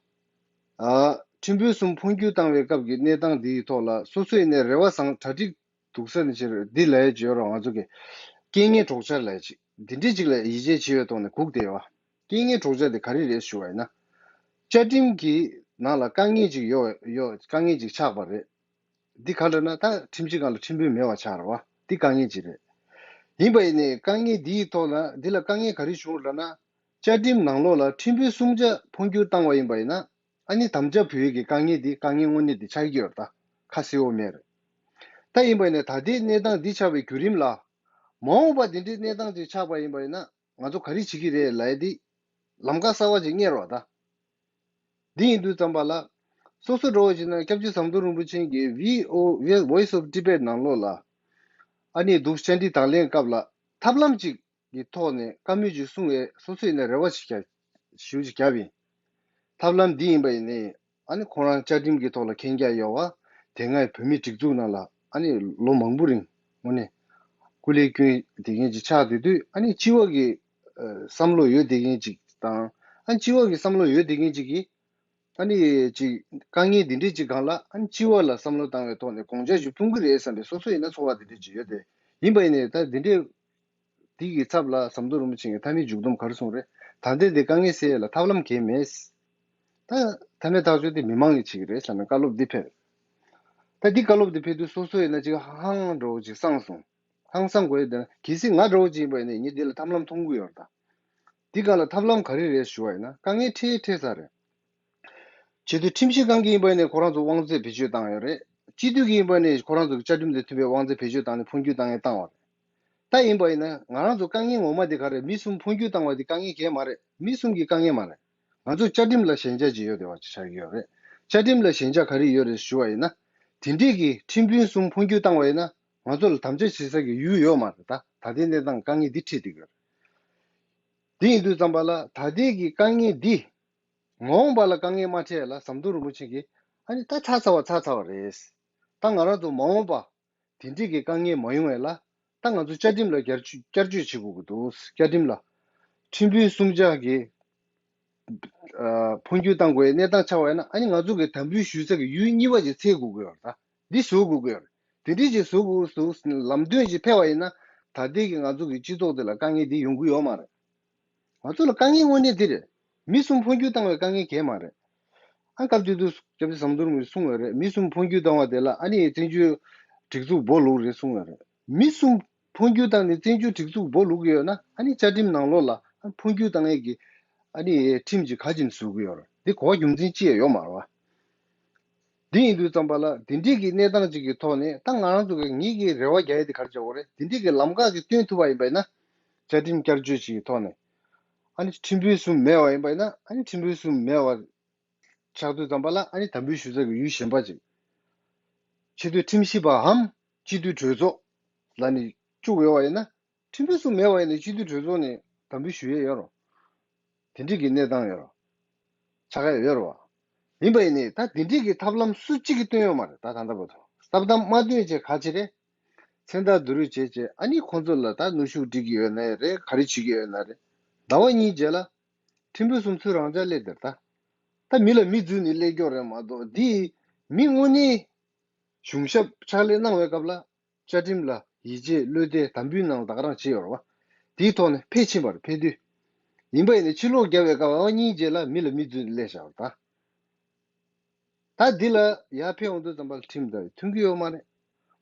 ཨ་ཁྲིམས་དཔོན་གསུམ་འཕོ་འགྱུར་བཏང་བའི་སྐབས་ཀྱི་གནས་སྟངས་འདིའི་ཐོག་ལ་སོ་སོ་ཡིན་ནའི་རེ་བ་བཟང་གྲ་སྒྲིག་འདུག་ས་ནས་ཕྱིར་འདི་ལས་བྱོས་རོགས། ང་ཚོ་གི་རྐྱེན་ངན་གྲོགས་ཆར་ལས་ཅིག་འདི་འདྲས་ཅིག་ལ་ཡིད་ཆེས་བྱེད་པའི་ཐོག་ནས་སྒུག་བསྡད་ཡོད་བ། རྐྱེན་ངན་གྲོགས་ཆར་དེ་ག་རེ་རེད་ཞུ་བ་ཡིན་ན། བཅའ་ཁྲིམས་ཀྱི་ནང་ལ་དཀའ་ངལ་ཅིག་ཡོད་ཡོད། དཀའ་ངལ་ཅིག་ཆགས་པ་རེད། འདི་ག་ལ་ན་ད་ཁྲིམས་ཞིབ་ཁང་ལ་ཁྲིམས་དཔོན་མེད་པ་ཆགས་རེད་བ། འདི་དཀའ་ངལ་ཅིག་རེད། ཡིན་པ་ཡིན་ནའི་དཀའ་ངལ་འདིའི་ཐོག་ལ་འདི་ལ་དཀའ་ངལ་ག་རེ་བྱུང་ལབ་ན། བཅའ་ཁྲིམས་ནང་ལོགས་ལ་ཁྲིམས་དཔོན་གསུམ་ཆ་འཕོ་འགྱུར་བཏང་བ་ཡིན་པ་ཡིན་ན། ཨ་ནི་དམ་བཅའ་བོད་ཡིག་གི་དཀའ་ངལ་འདི་དཀའ་ངལ་དངོས་གནས་འདི་ཆགས་ཀྱི་ཡོད་རེད། ད་ཁ་གསལ་བོ་མེད་རེད། ད་ཡིན་པ་ཡིན་ནའི་ད་ལྟའི་གནས་སྟངས་འདི་ཆགས་པའི་བརྒྱུད་རིམ་ལ། མ་འོངས་པ་འདི་འདྲའི་གནས་སྟངས་ཅིག་ཆགས་པ་ཡིན་པ་ཡིན་ན་ང་ཚོ་ག་རེ་བྱེད་ཀྱི་རེད་ལབ་ཡ་འདི་ལམ་ཁ་གསར་བ་ཅིག་རྙེད་རོགས་ད། འདི་ཡིན་དུས་ཙམ་པ་ལ། སོ་སོ་འགྲོ་བ་ཅིག་ན་སྐྱབས་རྗེ་ཟམ་གདོང་རིན་པོ་ཆེ་གིས་བྷི་ཨོ་ཨེ་Voice of Tibet་ནང་ལོགས་ལ། ཨ་ནི་འདུག་བཅར་འདྲི་དང་ལེན་སྐབས་ལ་ཐབས་ལམ་ཅིག་གི་ཐོག་ནས་བཀའ་མོལ་ཅིག་གསུང་བས་སོ་སོ་ཡིན་ན་རེ་བ་ཞིག་བརྒྱབ། ཞུ་ཅིག་བརྒྱབ་ཡིན། ཐབས་ལམ་འདི་ཡིན་པ་ཡིན་ནའི་ཨ་ནི་ཁོ་རང་བཅའ་ཁྲིམས་ཀྱི་ཐོག་ལ་མཁྱེན་རྒྱ་ཡོད་པ། དེ་སྔའི་བོད་མིའི་སྒྲིག་འཛུགས་ནང་ལ་ཨ་ནི་ལོ་མང་པོ་རིང་དངོས་གནས་སྐུ་ལས་བསྐྱོན་བསྡད་མཁན་ཅིག་ཆགས་བསྡད་དུས། ཨ་ནི་སྤྱི་བ་གི་ཨ་བསམ་བློ་ཡོད་བསྡད་མཁན་ཅིག་དང་། ཨ་ནི་སྤྱི་བ་གི་བསམ་བློ་ཡོད་བསྡད་མཁན་ཅིག་གིས་ཨ་ནི་ཅིག་དཀའ་ངལ་འདི་འདྲས་ཅིག་སྒང་ལ་ཨ་ནི་སྤྱི་བ་ལ་བསམ་བློ་བཏང་བའི་ཐོག་ནས་དགོངས་འཆར་ཞིག་ཕུལ་གི་རེད་བསམ་པའི་སོ་སོ་ཡིན་ན་ཚོར་བ་འདི་འདྲས་ཅིག་ཡོད་དེ། ཡིན་པ་ཡིན་ནའི་ད་འདི་འདྲས། དེ་གི་ཚབ་ལ་ཟམ་གདོང་རིན་པོ་ཆེ་གིས་མཐའ་མའི་མཇུག་སྡོམ་ག་རེ་གསུངས་རེད། ད་ལྟའི་འདི་དཀའ་ངལ་སེལ་ཡས་ལ་ཐབས་ལམ་གང་ཡང་མེད། ད་མཐའ་མའི་ཐག་གཅོད་དེ་མི་མང་གིས་བྱེད་ཀྱི་རེད་ཟེར་ནས་བཀའ་སློབ་འདི་ཕེབས། ད་འདི་བཀའ་སློབ་འདི་ཕེབས་དུས་སོ་སོ་ཡིན་ན་ཅིག་ཧང་སང་འདྲ་བོ་ཅིག་སངས་སོང་། ཧང་སང་དགོས་ཡས་དེ་ན་གལ་སྲིད་ང་འདྲ་བོ་ཅིག་ཡིན་པ་ཡིན་ན་ངས་འདི་ལ་ཐབས་ལམ་མཐོང་གི་ཡོད་རེད་ད། འདི་ག་ལ་ཐབས་ལམ་ག་རེ་རེད་ཞུ་བ་ཡིན་ན། དཀའ་ངལ་འཕྲད་འཕྲད་ས་རེད། བྱེད་དུས་ཁྲིམས་ཞིབ་ཁང་གིས་ཡིན་པ་ཡིན་ནའི་ཁོ་རང་ཚོ་དབང་ཚད་བེད་སྤྱོད་བཏང་ཡོད་རེད། སྤྱི་འཐུས་ཀྱིས་ཡིན་པ་ནི་ཁོ་རང་ཚོ་གི་བཅའ་ཁྲིམས་དང་མཐུན་པའི་དབང་ཚད་བེད་སྤྱོད་བཏང་ནས་འཕོ་འགྱུར་བཏང་ཡས་བཏང་བ་རེད། ད་ཡིན་པ་ཡིན་ན་ང་རང་ཚོ་དཀའ་ངལ་ངོ་མ་དེ་ག་རེད། མི་གསུམ་འཕོ་འགྱུར་བཏང་བ་དེ་དཀའ་ངལ་གང་ཡང་མ་རེད། མི་གསུམ་གྱི་དཀའ་ངལ་མ་རེད། ང་ཚོ་བཅའ་ཁྲིམས་ལ་ཞན་ཆ་ཅིག་ཡོད་བསྡད་པ་ཅིག་ཆགས་ཀྱི་ཡོད་རེད། བཅའ་ཁྲིམས་ལ་ཞན་ཆ་ག་རེ་ཡོད་རེད་ཞུ་བ་ཡིན་ན། དེ་འདྲས་ཀྱི་ཁྲིམས་དཔོན་གསུམ་འཕོ་འགྱུར་བཏང་བ་ཡིན་ན་ང་ཚོ་ལ་དམ་བཅའ་བྱེད་ས་ཀྱི་ཡུལ་ཡོད་མ་རེད། ད་ད་ལྟའི་གནས་སྟངས་དཀའ་ངལ་འདི་འཕྲད་བསྡད་ཀྱི་ཡོད་རེད། དེ་ཡིན་དུས་ཙམ་པ་ལ་ད་ལྟའི་གི་དཀའ་ངལ་འདི། མ་འོངས་པ་ལ་དཀའ་ངལ་མ་འཕྲད་ལ་ཟམ་གདོང་རིན་པོ་ཆེ་གིས་ཨ་ནི་ད་ཚར་ཚར་བ་ཚར་ཚར་བ་རེད། ད་ང་རང་ཚོ་མ་འོངས་པ་དེ་འདྲས་ཀྱི་དཀའ་ངལ་མ་ཡོང་བ་ལ་ད་ང་ཚོ་བཅའ་ཁྲིམས་ལ་བསྐྱར་བཅོས་བསྐྱར་བཅོས་བྱེད་དགོས་ཀྱི་འདུག་བཅའ་ཁྲིམས་ལ་ཁྲིམས་དཔོན་གསུམ་ཆ་གི་ཨ་འཕོ་འགྱུར་བཏང་དགོས་གནས་སྟངས་ཆགས་པ་ཡིན་ན། ཨ་ནི་ང་ཚོ་གི་དམ་འབུལ་ཞུ་ས་གི་ཡུལ་གཉིས་པ་ཅིག་འཚོལ་དགོས་ཀྱི་ཡོད་རེད། ད་འདི་བཟོ་དགོས་ཀྱི་ཡོད་རེད། དེ་འདྲས་ཅིག་བཟོ་དགོས་འདུག་ལམ་སྟོན་ཅིག་ཕེབས་པ་ཡིན་ན་ད་ལྟའི་གི་ང་ཚོ་གི་སྤྱི་ཚོགས་དེ་ལ་དཀའ་ངལ་འདི་ཡོང་གི་ཡོད་མ་རེད། ང་ཚོ་ལ་དཀའ་ངལ་དངོས་གནས་འདི་རེད། མི་གསུམ་འཕོ་འགྱུར་བཏང་བའི་དཀའ་ངལ་གང་ཡང་མ་རེད། ཨ་སྐབས་དེ་དུས་སྐྱབས་རྗེ་ཟམ་གདོང་རིན་པོ་ཆེས་གསུངས་ཡོད་རེད། མི་གསུམ་འཕོ་འགྱུར་བཏང་བ་དེ་ལ་ཨ་ནི་བཙན་བྱོལ་སྒྲིག་འཛུགས་སྦོ་ལུག་རེད་གསུངས་ཡོད་རེད། མི་གསུམ་འཕོ་འགྱུར་བཏང་ནས་བཙན་བྱོལ་སྒྲིག་འཛུགས་སྦོ་ལུག་གི་ཡོད་ན། ཨ་ནི་བཅའ་ཁྲིམས་ནང་ལོགས་ལ་ཨ་འཕོ་འགྱུར་བཏང་ཡས་ཀྱི་ཨ་ནི་ཁྲིམས་ཀྱི་ག་ཅིག་བཟོ་གི་ཡོད་རེད། འདི་གོ་བ་རྒྱུ་མཚན་ཅི་ཡང་ཡོད་མ་རེད་བ། འདི་ཡིན་དུས་ཙམ་པ་ལ་འདི་འདྲས་ཀྱི་གནས་སྟངས་ཅིག་གི་ཐོག་ནས་ད་ང་རང་ཚོ་གི་ངེད་ཀྱི་རེ་བ་རྒྱག་ཡས་དེ་ག་རེ་བྱ་དགོས་རེད། འདི་འདྲས་ཀྱི་ལམ་ཁ་ཅིག་སྟོན་ཐུབ་པ་ཡིན་པ་ཡིན་ན། བཅའ་ཁྲིམས་བསྐྱར་བཅོས་ཅིག་གི་ཐོག་ནས་ཨ་ནི་ཁྲིམས་དཔོན་གསུམ་མེད་པ་ཡིན་པ་ཡིན་ན། ཨ་ནི་ཁྲིམས་དཔོན་གསུམ་མེད་པ་ཆགས་དུས་ཙམ་པ་ལ་ཨ་ནི་དམ་འབུལ་ཞུ་ས་གི་ཡུལ་གཞན་པ་ཅིག་ཆེས་མཐོའི་ཁྲིམས་ཞིབ་པའམ་སྤྱི་འཐུས་གྲོས་ཚོགས་ལ་ནི་བཅུག་ཡོད་པ་ཡིན་ན། ཁྲིམས་དཔོན་གསུམ་མེད་པ་ཡིན་ན་སྤྱི་འཐུས་གྲོས་ཚོགས་ནས་དམ་འབུལ་ཞུ་ཡས་ཡོད་རེད། དེ་འདྲས་ཀྱི་གནས་སྟངས་ཡོད་རེད། ཆགས་ཡས་ཡོད་རེད་བ། ཡིན་པ་ཡིན་ནའི་ད་དེ་འདྲས་ཀྱི་ཐབས་ལམ་སུ་གཅིག་གིས་སྟོན་ཡོད་མ་རེད། ད་ད་ལྟ་བར་དུ་ཐབས་ལམ་མ་སྟོན་བྱས་ག་བྱེད་རེད། མཚན་རྟགས་བསྡུ་རུབ་བྱས་བྱས་ཨ་ནི་ཁོང་ཚོ་ལ་ད་གནོན་ཤུགས་སྤྲད་ཀྱི་ཡོད་ན་རེད། ག་རེ་བྱེད་ཀྱི་ཡོད་ན་རེད། ཟླ་བ་གཉིས་རྗེས་ལ་ཁྲིམས་དཔོན་གསུམ་ཚུར་རང་འཇགས་སླེབས་དེར་ད། ད་མི་ལ་མི་འཛུལ་ནས་སླེབས་ཀྱོག་རེད་མ་གཏོགས། འདི་མི་དངོས་གནས་གཞུང་ཞབས་ཕྱག་ལས་གནང་བའི་སྐབས་ལ་བཅའ་ཁྲིམས་ལ་ཡིད་ཆེས་བློ་གཏད་དམ་འབུལ་གནང་ད་ག་རང་བྱས་ཡོད་རེད་བ། དེའི་ཐོག་ནས་ཕེབས་ཕྱིན་པར་ཕེབས་དུས། ཡིན་པ་ཡིན་ནའི་ཕྱིར་ལོག་རྒྱབ་པའི་སྐབས་ཨ་གཉིས་རྗེས་ལ་མི་ལ་མི་འཛུལ་ནས་སླེབས་བཞག་པ་ད། ད་འདི་ལ་ཡར་ཕེབས་འོང་དུས་ཙམ་པ་ལ་ཁྲིམས་དང་མཐུན་གྱི་ཡོད་མ་རེད།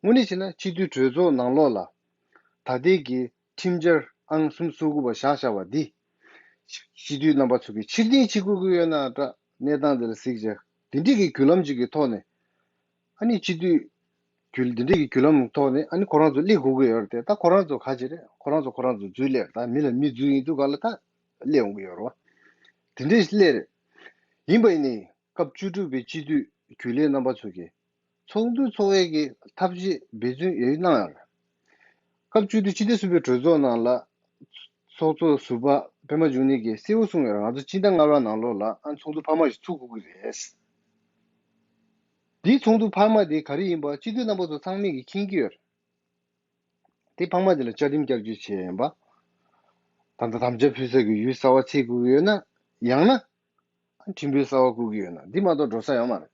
དངོས་གནས་བྱས་ན་སྤྱི་འཐུས་གྲོས་ཚོགས་ནང་ལོགས་ལ་ད་ལྟའི་གི་ཁྲིམས་འཆར་ཨང་གསུམ་སོ་དགུ་པ་བཞག་བཞག་པ་འདི། སྤྱི་འཐུས་རྣམ་པ་ཚོ་གིས་ཕྱིར་འཐེན་བྱེད་དགོས་ཀྱི་ཡོད་ན་འདྲ། གནས་སྟངས་འདི་ལ་གཟིགས་བྱས་འདི་འདྲའི་གི་བརྒྱུད་ལམ་ཅིག་གི་ཐོག་ནས་ཨ་ནི་སྤྱི་འཐུས་བརྒྱུད་འདི་འདྲའི་གི་བརྒྱུད་ལམ་ཐོག་ནས་ཨ་ནི་ཁོ་རང་ཚོ་སླེབས་དགོས་ཀྱི་ཡོད་རེད་དེ། ད་ཁོ་རང་ཚོ་ག་བྱེད་རེད། ཁོ་རང་ཚོ་ཁོ་རང་ཚོ་འཛུལ་སླེབས། ད་མི་ལ་མི་འཛུལ་ཡིན་དུས་ག་ལ་ད་སླེབས་འོང་གི་ཡོད་རེད་བ། དེ་འདྲའི་སླེབས་རེད། ཡིན་པ་ཡིན་ནའི་སྐབས་བཅུ་དྲུག་པའི་སྤྱི་འཐུས་རྒྱུན་ལས་རྣམ་པ་ཚོ་གིས་ཚོགས་འདུ་འཚོགས་ཡས་ཀྱི་ཐབས་ཤེས་འབད་བརྩོན་ཡོད་གནང་ཡོད་རེད། སྐབས་བཅུ་དྲུག་སྤྱི་ཟླ་གསུམ་པའི་གྲོས་ཚོགས་ནང་ལ་ཚོགས་གཙོ་ཟུར་པ་པད་མ་འབྱུང་གནས་ཀྱིས་གསལ་པོ་གསུངས་ཡོད་རེད། ང་ཚོ་སྤྱི་ཟླ་ལྔ་པའི་ནང་ལོགས་ལ་ཨ་ཚོགས་འདུ་འཕར་མ་ཞིག་ཚུགས་དགོས་ཀྱི་རེད། འདིའི་ཚོགས་འདུ་འཕར་མ་དེ་ག་རེ་ཡིན་པ་སྤྱི་འཐུས་རྣམ་པ་ཚོ་ཚང་མས་ཀྱིས་མཁྱེན་གྱི་ཡོད་རེད། དེ་འཕར་མ་དེ་ལ་བཅའ་ཁྲིམས་བསྐྱར་བཅོས་བྱས་ཡིན་པ། ད་ལྟ་དམ་བཅའ་ཕུལ་ས་ཀྱི་ཡུལ་གསར་པ་འཚོལ་དགོས་ཀྱི་ཡོད་ན། ཡང་ན། ཁྲིམས་དཔོན་གསར་པ་བསྐོ་གི་ཡོད་ན་འདི་མ་གཏོགས་འགྲོ་ས་ཡོད་མ་རེད།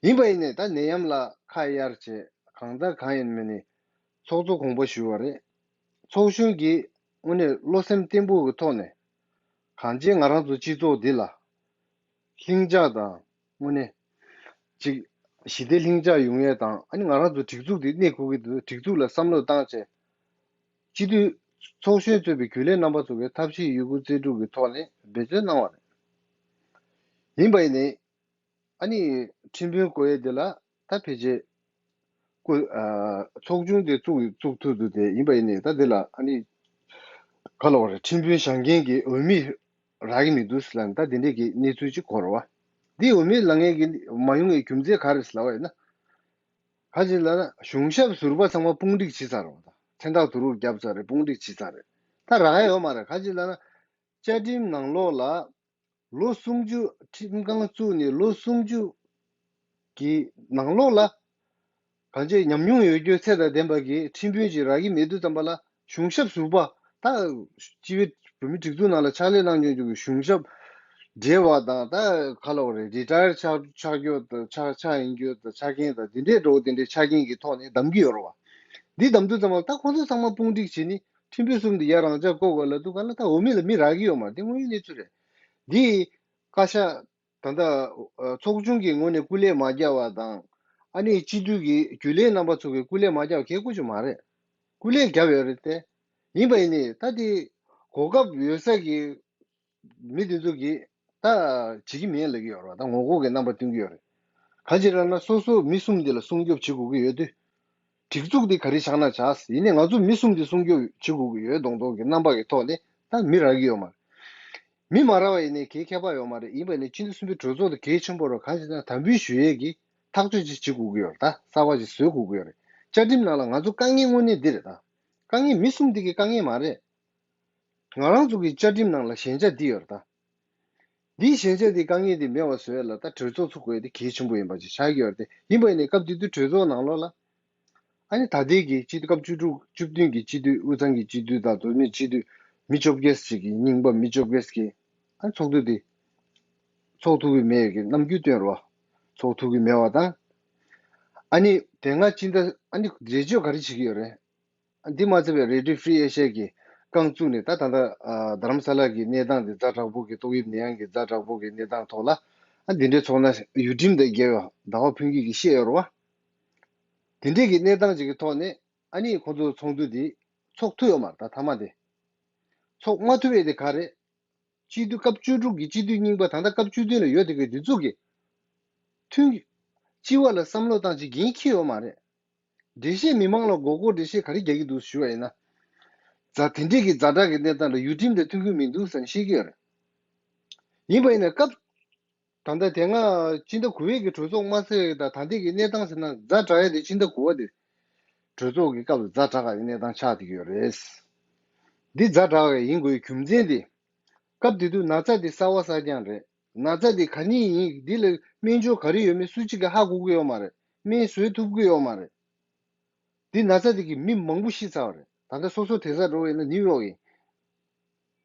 ཡིན་པ་ཡིན་ནའི་ད་ནད་ཡམས་ལ་ཁ་གཡར་བྱས་གང་ལྟར་གང་ཡིན་མིན་ནི་ཚོགས་གཙོ་དགོངས་པ་ཞུས་པ་རེད། ཚོགས་གཞོན་གྱིས་དངོས་གནས་བློ་སེམས་བརྟན་པོ་གི་ཐོག་ནས་གང་ཅི་ང་རང་ཚོ་སྤྱི་ཚོགས་འདི་ལ་ལྷིང་འཇགས་དང་དངོས་གནས་ཅིག་ཞི་བདེ་ལྷིང་འཇགས་ཡོང་ཡས་དང་། ཨ་ནི་ང་རང་ཚོ་སྒྲིག་འཛུགས་འདི་གནས་དགོས་ཀྱི་འདུག་སྒྲིག་འཛུགས་ལ་བསམ་བློ་བཏང་བྱས། སྤྱི་འཐུས་ཚོགས་གཞོན་གཙོས་པའི་རྒྱུན་ལས་རྣམ་པ་ཚོ་གིས་ཐབས་ཤེས་ཡོད་རྒུ་རྩལ་སྤྲུགས་ཀྱི་ཐོག་ནས་འབད་བརྩོན་གནང་བ་རེད། ཡིན་པ་ཡིན་ནའི་ཨ་ནི་ཁྲིམས་དཔོན་བསྐོ་ཡས་དེ་ལ་ད་ཕལ་ཆེར་སྐུ་ཨ་ཚོགས་ཆུང་དེ་བཙུགས་བཙུགས་ཐུབ་འདུག་སྟེ། ཡིན་པ་ཡིན་ནའི་ད་དེ་ལ་ཨ་ནི་ག་ལབ་དགོས་རེད། ཁྲིམས་དཔོན་བཞེངས་མཁན་གྱི་འོས་མི་རག་གི་མི་འདུག་ཟེར་ལབ་ནས་ད་དེ་འདྲས་ཀྱི་གནས་ཚུལ་ཅིག་གོ་རེད་བ། འདི་འོས་མི་ལངས་མཁན་གྱི་མ་ཡོང་བའི་རྒྱུ་མཚན་ག་རེ་ཟེར་ལབ་པ་ཡིན་ན། ག་ཅིག་ལབ་ན་གཞུང་ཞབས་ཟུར་པ་ཚང་མ་དཔུང་སྒྲིག་བྱས་ཚར་རེད་བ། ད་མཚན་རྟགས་བསྡུ་རུབ་བརྒྱབ་ཚར་རེད། དཔུང་སྒྲིག་བྱས་ཚར་རེད། ད་རག་ཡ་ཡོད་མ་རེད། ག་ཅིག་ལབ་ན་བཅའ་ཁྲིམས་ནང་ལོགས་ལ་ལོ་སུམ་ཅུ་ཁྲིམས་ཁང་བཙུགས་ནས་ལོ་སུམ་ཅུ་གི་ནང་ལོགས་ལ་གང་ཅི་ཉམས་མྱོང་ཡོད་རྒྱུ་ཚད་དང་ལྡན་པ་གི་ཁྲིམས་དཔོན་ཅིག་རག་གི་མེད་དུས་ཙམ་པ་ལ། གཞུང་ཞབས་ཟུར་པ་ད་སྤྱི་བའི་བོད་མི་སྒྲིག་འཛུགས་ནང་ལ་ཕྱག་ལས་གནང་མྱོང་མྱོང་གི་གཞུང་ཞབས་བགྲེས་པ་དང་། ད་ག་ལབ་དགོས་རེད། རི་ཊ་ཡར་ཆགས་ཆགས་རྒྱུ་དང་། ཆགས་ཆགས་ཡིན་རྒྱུ་དང་། ཆགས་མཁན་དང་། འདི་འདྲའི་འགྲོ་འདི་འདྲའི་ཆ་རྐྱེན་གྱི་ཐོག་ནས་བདམས་ཀྱི་ཡོད་རེད་བ། འདི་བདམས་དུས་ཙམ་པ་ད་ཁོང་ཚོ་ཚང་མ་དཔུང་སྒྲིག་བྱས་ནས་ཁྲིམས་དཔོན་གསུམ་འདི་ཡར་རང་འཇགས་བསྐོ་དགོས་ལབ་དུས་ག་ལ་ད་འོས་མི་ལ་མི་རག་གི་ཡོད་མ་རེད། འདི་དངོས་ཡོད་གནས་ཚུལ་རེད། འདི་བཀའ་ཤག་ད་ལྟ་ཨ་ཚོགས་ཆུང་གི་ངོས་ནས་སྐུ་ལས་མ་བརྒྱབ་པ་དང་། ཨ་ནི་སྤྱི་འཐུས་ཀྱི་རྒྱུན་ལས་རྣམ་པ་ཚོ་གིས་སྐུ་ལས་མ་བརྒྱབ་པ་གལ་དགོས་ཀྱི་མ་རེད། སྐུ་ལས་བརྒྱབ་ཡོད་རེད་དེ། ཡིན་པ་ཡིན་ནའི་ད་དེ་གོ་སྐབས་ཡོད་ས་གི་ མི་དེ་ཚོ་གིས་ད་བྱེད་ཀྱི་མེད་ལབ་ཀྱི་ཡོད་རེད་བ། ད་ངོ་ལྐོག་གི་རྣམ་པ་སྟོན་གྱི་ཡོད་རེད། གང་ཅི་རེད་ན་སོ་སོ་མི་གསུམ་འདི་ལ་སྲུང་སྐྱོབ་བྱེད་དགོས་ཀྱི་ཡོད་དུས། སྒྲིག་འཛུགས་འདི་ག་རེ་བཞག་ན་བྱ། ཡིན་ནའི་ང་ཚོ་མི་གསུམ་འདི་སྲུང་སྐྱོབ་བྱེད་དགོས་ཀྱི་ཡོད་མདོག་མདོག་གི་རྣམ་པ་གི་ཐོག་ནས་ད་མི་རག་གི་ཡོད་མ་རེད། མི་མ་རག་པ་ཡིན་ནའི་གའི་ཁྱད་པར་ཡོད་མ་རེད། ཡིན་པ་ནི་སྤྱི་འཐུས་གསུམ་པའི་གྲོས་ཚོགས་དེ་གལ་ཆེན་པོ་རེད། གང་ཞིག་ན་དམ་འབུལ་ཞུ་ཡས་ཀྱི་ཐག་གཅོད་ཅིག་བྱེད་དགོས་ཀྱི་ཡོད་རེད། ད་གསར་པ་ཅིག་བཟོ་དགོས་ཀྱི་ཡོད་རེད། བཅའ་ཁྲིམས་ནང་ལ་ང་ཚོ་དཀའ་ངལ་དངོས་གནས་འདི་རེད། ད་དཀའ་ངལ་མི་གསུམ་འདི་གི་དཀའ་ངལ་མ་རེད། ང་རང་ཚོ་གི་བཅའ་ཁྲིམས་ནང་ལ་ཞན་ཆ་འདི་ཡོད་རེད། ད་འདིའི་ཞན་ཆ་འདི་དཀའ་ངལ་འདི་མེད་པ་བཟོ་ཡས་ལ་ད་གྲོས་ཚོགས་ཚུགས་དགོས་འདི་གལ་ཆེན་པོ་ཡིན་པ་ཅིག་ཆགས་ཀྱི་ཡོད་རེད། དེ་ཡིན་པ་ཡིན་ནའི་སྐབས་དེ་དུས་གྲོས་ཚོགས་ནང་ལོགས་ལ། ཨ་ནི་ད་ལྟའི་གི་སྤྱི་འཐུས་སྐབས་བཅུ་དྲུག་བཅུ་བདུན་གྱི་སྤྱི་འཐུས། དབུས་གཙང་གི་སྤྱི་འཐུས་དང་བོད་མིའི་སྤྱི་འཐུས་མི་བཅོ་བརྒྱད་ཅིག་གི་རྙིང་པ་མི་བཅོ་བརྒྱད་ཅིག་གིས་ཨ་ཚོགས་འདུ་དེ་ཚོགས་ཐུབ་ཀྱི་མེད་ཀྱི་རྣམ་འགྱུར་སྟོན་རོགས། ཚོགས་ཐུབ་ཀྱི་མེད་པ་དང་། ཨ་ནི་དེ་སྔ་སྤྱི་ཟླ་ཨ་ནི་འགྲེལ་བརྗོད་ག་རེ་བྱེད་ཀྱི་ཡོད་རེད། འདི་མ་ཚད་པའི་Radio Free Asia གིས་རྐང་བཙུགས་ནས་ད་ད་ལྟ་ཨ་རྡ་རམ་ས་ལ་གི་གནས་སྟངས་དེ་ཛ་དྲག་པོ་གི་ཏོག་དབྱིབས་ནད་ཡམས་ཀྱི་ཛ་དྲག་པོ་གི་གནས་སྟངས་ཐོག་ལ་ཨ་འདི་འདྲའི་ཚོགས་ན་ཡུལ་ཁྲིམས་དང་འགལ་བའི་ཟླ་བ་ཕུན་སྐྱིད་ཀྱིས་བཤད་ཡོད་རེད་བ། དེ་འདྲས་ཀྱི་གནས་སྟངས་ཅིག་གི་ཐོག་ནས་ཨ་ནི་ཁོ་ཚོ་ཚོགས་འདུ་འདི་ཚོགས་ཐུབ་ཡོད་མ་རེད། ད་མཐའ་མ་དེ་ཚོགས་མ་ཐུབ་པའི་དེ་ག་རེད། སྤྱི་འཐུས་སྐབས་བཅུ་དྲུག་གི་སྤྱི་འཐུས་རྙིང་པ་ད་ལྟ་སྐབས་བཅུ་བདུན་ལ་ཡོད་དེ་གི་འདི་ཚོ་གི་མཐུན་སྤྱི་བ་ལ་བསམ་བློ་བཏང་ཅིག་འགན་འཁྱེར་ཡོད་མ་རེད། འགྲེལ་བཤད་མི་མང་ལ་མགོ་སྐོར་འགྲེལ་བཤད་ག་རེ་རྒྱག་གི་འདུག་ཞུ་བ་ཡིན་ན། ཛ་དེ་འདྲས་ཀྱི་ཛ་དྲག་གི་གནས་སྟངས་ལ་ཡུལ་ཁྲིམས་དང་མཐུན་གྱི་མི་འདུག་ཟེར་ནས་བཤད་ཀྱི་ཡོད་རེད། ཡིན་པ་ཡིན་ན་སྐབས་ད་ལྟ་དེ་སྔ་སྤྱི་ཟླ་དགུ་པའི་གི་གྲོས་ཚོགས་མ་ཚར་བའི་ད་ད་ལྟའི་གི་གནས་སྟངས་ཟེར་ན་ཛ་དྲག་ཡ་དེ་སྤྱི་ཟླ་དགུ་པ་དེ་གྲོས་ཚོགས་ཀྱི་སྐབས་ལ་ཛ་དྲག་གི་གནས་སྟངས་ཆགས་བསྡད་ཀྱི་ཡོད་རེད། འདི་ཛ་དྲག་གི་ཡིན་དགོས་རྒྱུ་མཚན་དེ། སྐབས་དེ་དུས་ན་ཚ་དེ་གསར་བ་གསར་རྐྱང་རེད། ན་ཚ་དེ་ག་ནས་ཡིན། འདི་ལ་སྨན་སྦྱོར་ག་རེ་ཡོད་མེད་སུ་གཅིག་གིས་ཧ་གོ་གི་ཡོད་མ་རེད། སྨན་བཟོས་ཐུབ་ཀྱི་ཡོད་མ་རེད། འདི་ན་ཚ་དེ་གིས་མི་མང་པོ་ཤི་ཚར་བ་རེད། ད་ལྟ་སོ་སོ་དེ་ས་འགྲོ་བས་ན་ནིའུ་ཡོག་ཡིན།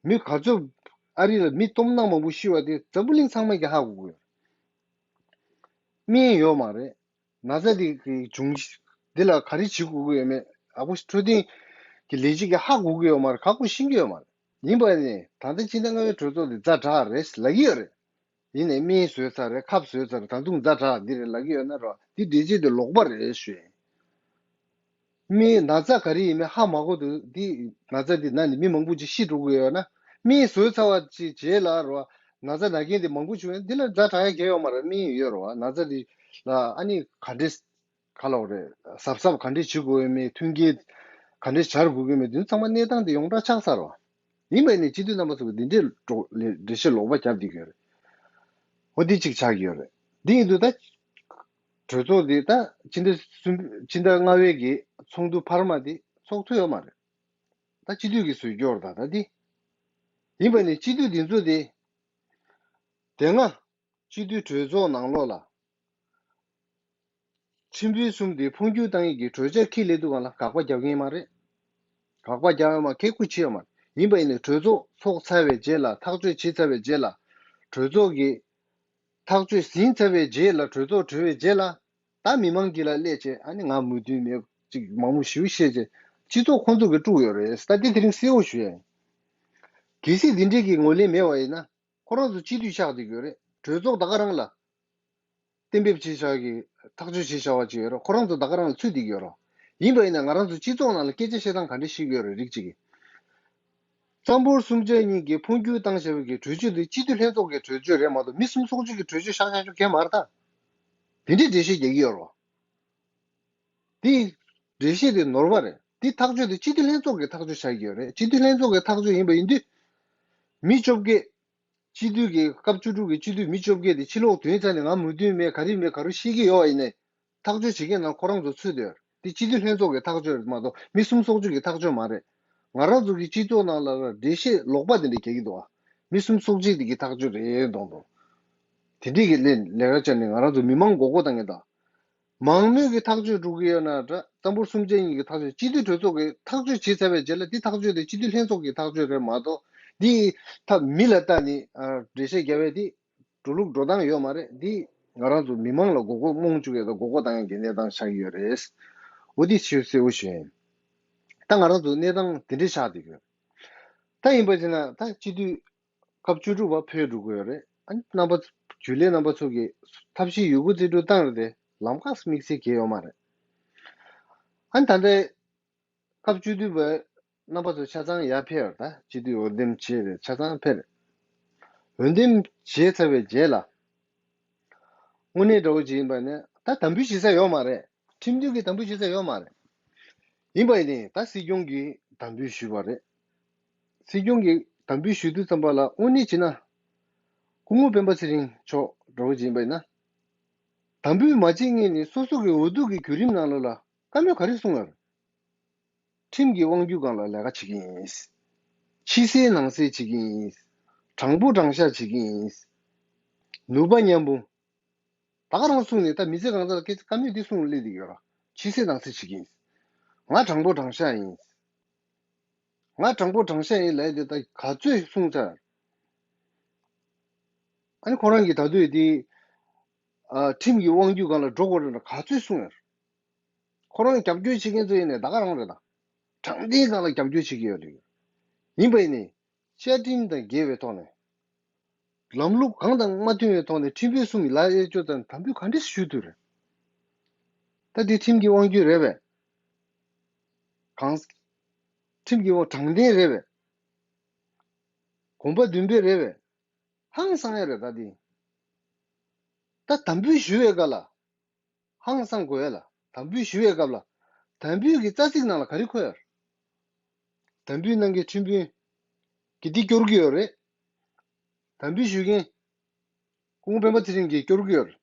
མི་ག་ཚོད་ཨ་རི་ལ་མི་སྟོང་ཕྲག་མང་པོ་ཤི་བ་དེ་འཛམ་བུ་གླིང་ཚང་མས་ཀྱང་ཧ་གོ་གི་ཡོད། སྨན་ཡོད་མ་རེད། ན་ཚ་དེ་གི་འབྱུང་འདི་ལ་ག་རེ་བྱེད་དགོས་ཀྱི་ཡོད་མེད་ཨ་ཁུ་འཕྲོད་བསྟེན་གྱི་ལས་བྱེད་ཀྱིས་ཧ་གོ་གི་ཡོད་མ་རེད། ཁག་པོ་ཤེས་ཀྱི་ཡོད་མ་རེད། ཡིན་པ་ནི་ད་ལྟ་སྤྱི་ཟླ་ལྔ་པའི་གྲོས་ཚོགས་དེ་ཛ་དྲག་རེད་ལབ་ཀྱི་ཡོད་རེད། ཡིན་ནའི་སྨན་བཟོས་ཚར་རེད། ཁབ་བཟོས་ཚར་རེད། ད་དུང་ཛ་དྲག་འདི་རེད་ལབ་ཀྱི་ཡོད་ན་རོ། འདི་འགྲེལ་བྱེད་དེ་ལོག་པ་རེད་ཞུ། སྨན་ན་ཚ་ག་རེ་ཡིན་མིན་ཧ་མ་གོ་དུས་འདི་ན་ཚ་འདི་ན་ནི་མི་མང་པོ་ཅིག་ཤི་འགྲོ་གི་ཡོད་ན། སྨན་བཟོས་ཚར་བ་ཅིག་རྗེས་ལ་རོ། ན་ཚ་ན་མཁན་དེ་མང་པོ་བྱུང་ཡོད། འདི་ལ་ཛ་དྲག་ཡ་གང་ཡང་ཡོད་མ་རེད། སྨན་ཡོད་རོ། ན་ཚ་འདི་ལ་ཨ་ནི་ག་འདྲས་ག་ལབ་རེད། གཟབ་གཟབ་ག་འདྲས་བྱེད་དགོས་ཡོད་མེད། མཐུན་རྐྱེན་ག་འདྲས་སྦྱར་དགོས་ཀྱི་མེད། དེ་ཚང་མ་གནས་སྟངས་དེ་ཡོངས་གྲགས་ཆགས་ཚར་བ། ཡིན་པ་ནི་སྤྱི་འཐུས་རྣམ་པ་ཚོ་གི་འདི་འདྲས་འགྲོ་ལས་འགྲེལ་བཤད་ལོག་པ་བརྒྱབ་བསྡད་ཀྱི་ཡོད་རེད། འོ་འདི་གཅིག་ཆགས་ཀྱི་ཡོད་རེད། འདི་ཡིན་དུས་ད་གྲོས་ཚོགས་འདི་ད་སྤྱི་ཟླ་གསུམ་སྤྱི་ཟླ་ལྔ་པའི་གི་ཚོགས་འདུ་འཕར་མ་འདི་ཚོགས་ཐུབ་ཡོད་མ་རེད། ད་སྤྱི་འཐུས་ཀྱི་ཟུར་སྐྱོར་ད་ད་འདི་ཡིན་པ་ནི་སྤྱི་འཐུས་འདི་ཚོ་འདི་དེ་སྔ་སྤྱི་འཐུས་གྲོས་ཚོགས་ནང་ལོགས་ལ་ཁྲིམས་དཔོན་གསུམ་དེ་འཕོ་འགྱུར་བཏང་ཡས་ཀྱི་གྲོས་འཆར་འཁྱེར་སླེབས་དུས་སྒང་ལ་དགག་པ་རྒྱག་མཁན་མ་རེད། དགག་པ་རྒྱག་ཡོད་མ་གེ་ཁུ་བྱེད་ཡོད་མ་རེད། ཡིན་པ་ཡིན་ནའི་གྲོས་ཚོགས་ཚོགས་ཚར་བའི་རྗེས་ལ་ཐག་གཅོད་བྱེད་ཚར་བའི་རྗེས་ལ་གྲོས་ཚོགས་ཀྱི་ཐག་གཅོད་ཟིན་ཚར་བའི་རྗེས་ལ་གྲོས་ཚོགས་གྲོལ་བའི་རྗེས་ལ་ད་མི་མང་གི་ལ་སླེབས་བྱས་ཨ་ནི་ང་མོས་མཐུན་མེད་ཅིག་མང་པོ་ཞེ་པོ་བཤད་བྱས་སྤྱི་ཚོགས་ཁོང་ཚོ་གིས་དཀྲུགས་ཡོད་རེད། ད་འདི་དེ་རིང་གསལ་བོ་ཞུ་ཡ་ཡིན། གལ་སྲིད་འདི་འདྲས་ཀྱི་ངོས་ལེན་མེད་པ་ཡིན་ན་ཁོ་རང་ཚོ་སྤྱི་འཐུས་ཆགས་བསྡད་ཀྱི་ཡོད་རེད། གྲོས་ཚོགས་ད་ག་རང་ལ་གཏན་འབེབས་བྱས་བཞག་གི་ཐག་གཅོད་བྱས་བཞག་པ་ཅིག་ཡོད་རེད། ཁོ་རང་ཚོ་ད་ག་རང་ལ་ཚུད་བསྡད་ཀྱི་ཡོད་རེད། ཡིན་པ་ཡིན་ན་ང་རང་ཚོ་སྤྱི་ཚོགས་ནང་ལ་སྐད་ཆ་བཤད་སྟངས་ག་འདྲ་ཞིག་ཡོད་རེད། རིགས་གཅིག་གིས་གཙང་པོ་གསུམ་ཆ་གཉིས་ཀྱིས་འཕོ་འགྱུར་བཏང་བཞག་པའི་གི་གྲོས་ཆོད་འདི་སྤྱི་འཐུས་ལྷན་ཚོགས་ཀྱི་གྲོས་ཆོད་རེད་མ་གཏོགས་མི་གསུམ་ཚོགས་ཆུང་གི་གྲོས་ཆོད་བཞག་བཞག་རྒྱུ་གང་མ་རེད་ད། དེ་འདྲའི་འགྲེལ་བཤད་རྒྱག་གི་ཡོད་རེད། དེ་འགྲེལ་བཤད་དེ་ནོར་བ་རེད། དེ་ཐག་གཅོད་དེ་སྤྱི་འཐུས་ལྷན་ཚོགས་ཀྱི་ཐག་གཅོད་བྱ་གི་ཡོད་རེད། སྤྱི་འཐུས་ལྷན་ཚོགས་ཀྱི་ཐག་གཅོད་ཡིན་པ་ཡིན་དུས། མི་བཅོ་བརྒྱད། སྤྱི་འཐུས་ཀྱི་སྐབས་བཅུ་དྲུག་གི་སྤྱི་འཐུས་མི་བཅོ་བརྒྱད་དེ་ཕྱི་ལོགས་ཐོན་ཚར་ནས་ང་མོས་མཐུན་མེད་ག་རེ་མེད་ག་རེ་བཤད་ཀྱི་ཡོད་པ་ཡིན་ནའི། ཐག་གཅོད་བྱེད་མཁན་ནང་ཁོ་རང་ཚོ་ཚུད་དེ་དེ་སྤྱི་འཐུས་ལྷན་ཚོགས་ཀྱི་ཐག་གཅོད་རེད་མ་གཏོགས་མི་གསུམ་ཚོགས་ཆུང་གི་ཐག་གཅོད་མ་རེད། ང་རང་ཚོ་གི་སྤྱི་ཚོགས་ནང་ལ་འགྲེལ་བཤད་ལོག་པ་དེ་འདྲ་རྒྱག་གི་འདུག་ཨ། མི་གསུམ་ཚོགས་ཆུང་དེ་གི་ཐག་གཅོད་རེད་མདོག་མདོག་དེ་འདྲས་ཀྱི་ལས་ལས་ཀ་བྱས་ནས་ང་རང་ཚོ་མི་མང་མགོ་སྐོར་བཏང་གི་འདུག་མང་མོས་ཀྱི་ཐག་གཅོད་འགྲོ་གི་ཡོད་ན་འདྲ། གཙང་པོ་གསུམ་ཆ་གཉིས་ཀྱི་ཐག་གཅོད་སྤྱི་འཐུས་གྲོས་ཚོགས་ཀྱིས་ཐག་གཅོད་བྱས་ཚར་བའི་རྗེས་ལ་འདི་ཐག་གཅོད་དེ་སྤྱི་འཐུས་ལྷན་ཚོགས་ཀྱི་ཐག་གཅོད་རེད་མ་གཏོགས་འདི་ཐབས་མི་ལ་ལྟ་ནི་འགྲེལ་བཤད་རྒྱག་པའི་འདི་འགྲོ་ལུགས་འགྲོ་སྟངས་ཡོད་མ་རེད། འདི་ང་རང་ཚོ་མི་མང་ལ་མགོ་སྐོར་རྨོངས་བཅུག་ཡས་དང་མགོ་སྐོར་བཏང་ཡས་ཀྱི་གནས་སྟངས་ཆགས་ཀྱི་ཡོད་རེད། འོ་འདི་ཆེས་གསལ་བོ་ཞུ་ཡིན། ད་ང་རང་ཚོ་གནས་སྟངས་འདི་འདྲ་ཆགས་བསྡད་ཡོད། ད་ཡིན་པ་ཅིག་ན་ད་སྤྱི་འཐུས་སྐབས་བཅུ་དྲུག་པ་ཕེབས་འགྲོ་གི་ཡོད་རེད། ཨ་ནི་རྣམ་པ་རྒྱུན་ལས་རྣམ་པ་ཚོ་གིས་ཐབས་ཤེས་ཡོད་རྒུ་རྩལ་སྤྲུགས་བཏང་རེད་དེ་ལམ་ཁ་དམིགས་བསལ་གང་ཡང་ཡོད་མ་རེད། ཨ་ནི་ད་ལྟའི་སྐབས་བཅུ་བདུན་པའི་རྣམ་པ་ཚོ་ཆ་ཚང་ཡར་ཕེབས་རེད། ད་སྤྱི་འཐུས་འོས་འདེམས་བྱས་རེད། ཆ་ཚང་ཕེབས་རེད། འོས་འདེམས་བྱས་ཚར་བའི་རྗེས་ལ། དངོས་གནས་འདྲ་བོ་ཅིག་ཡིན་པ་ནི་ད་དམ་འབུལ་ཞུ་ས་ཡོད་མ་རེད། ཁྲིམས་མཐུན་གྱི་དམ་འབུལ་ཞུ་ས་ཡོད་མ་རེད། ཡིན་པ་ཡིན་ནའི་ད་སྲིད་སྐྱོང་གིས་དམ་འབུལ་ཞུས་པ་རེད། སྲིད་སྐྱོང་གིས་དམ་འབུལ་ཞུ་དུས་ཙམ་པ་ལ་དངོས་གནས་བྱས་ན། སྐུ་ངོ་སྤེན་པ་ཚེ་རིང་མཆོག་འདྲ་བོ་ཅིག་ཡིན་པ་ཡིན་ན། དམ་འབུལ་མ་བྱེད་སྔོན་ནས་སོ་སོ་གི་འོས་བསྡུ་གི་བརྒྱུད་རིམ་ནང་ལོགས་ལ་བཀའ་མོལ་ག་རེ་གསུངས་ཡོད། ཁྲིམས་ཀྱི་དབང་སྒྱུར་སྒང་ལ་ལས་ཀ་བྱེད་ཀྱི་ཡིན། ཕྱི་གསལ་ནང་གསལ་བྱེད་ཀྱི་ཡིན། དྲང་པོ་དྲང་བཞག་བྱེད་ཀྱི་ཡིན། ནུས་པ་མཉམ་སྤུངས། ད་ག་རང་གསུངས་ནས་ད་མི་ཚེ་གང་ཚར་ལ་སྐད་ཆ་བཀའ་མོལ་འདི་གསུངས་སླེབས་བསྡད་ཡོད་ར། ཕྱི་གསལ་ནང་གསལ་བྱེད་ཀྱི་ཡིན། ང་དྲང་པོ་དྲང་བཞག་ཡིན། ང་དྲང་པོ་དྲང་བཞག་ཡིན་ལབ་དེ་ད་ག་ཚོད་གསུངས་ཚར། ཨ་ནི་ཁོ་རང་གིས་ད་དུས་དེ། ཨ། ཁྲིམས་ཀྱི་དབང་སྒྱུར་སྒང་ལ་འགྲོ་དགོས་རེད་ན་ག་ཚོད་གསུངས་ཡོད། ཁོ་རང་རྒྱབ་སྐྱོར་བྱེད་མཁན་ཚོ་ཡིན་ནའི་ད་ག་རང་རེད་ད། དྲང་བདེན་སྒང་ལ་རྒྱབ་སྐྱོར་བྱེད་ཀྱི་ཡོད་རེད། ཡིན་པ་ཡིན་ནའི། བཅའ་ཁྲིམས་དང་འགལ་བའི་ཐོག་ནས། ལམ་ལུགས་གང་དང་མ་མཐུན་པའི་ཐོག་ནས་ཁྲིམས་དཔོན་གསུམ་གྱི་ལག་གཡས་གཅོད་དང་དམ་འབུལ་ག་འདྲས་ཞུ་ཐུབ་རེད། ད་འདི་ཁྲིམས་ཀྱི་དབང་སྒྱུར་རེད་པས། གང་། ཁྲིམས་ཀྱི་དབང་དྲང་བདེན་རེད་པས། གོམ་པ་མདུན་སྤོས་རེད་པས། ཧང་སང་ཡ་རེད་ད་འདི། ད་དམ་འབུལ་ཞུ་བའི་སྐབས་ལ། ཧང་སང་དགོས་ཡ་ལ། དམ་འབུལ་ཞུ་བའི་སྐབས་ལ། དམ་འབུལ་གྱི་རྩ་ཚིག་ནང་ལ་ག་རེ་འཁོད་ཡོད། དམ་འབུལ་གནང་མཁན་ཁྲིམས་དཔོན་གྱིས་འདི་སྐྱོར་གྱི་ཡོད་རེད། དམ་འབུལ་ཞུ་མཁན་སྐུ་ངོ་སྤེན་པ་ཚེ་རིང་གིས་སྐྱོར་གྱི་ཡོད་རེད།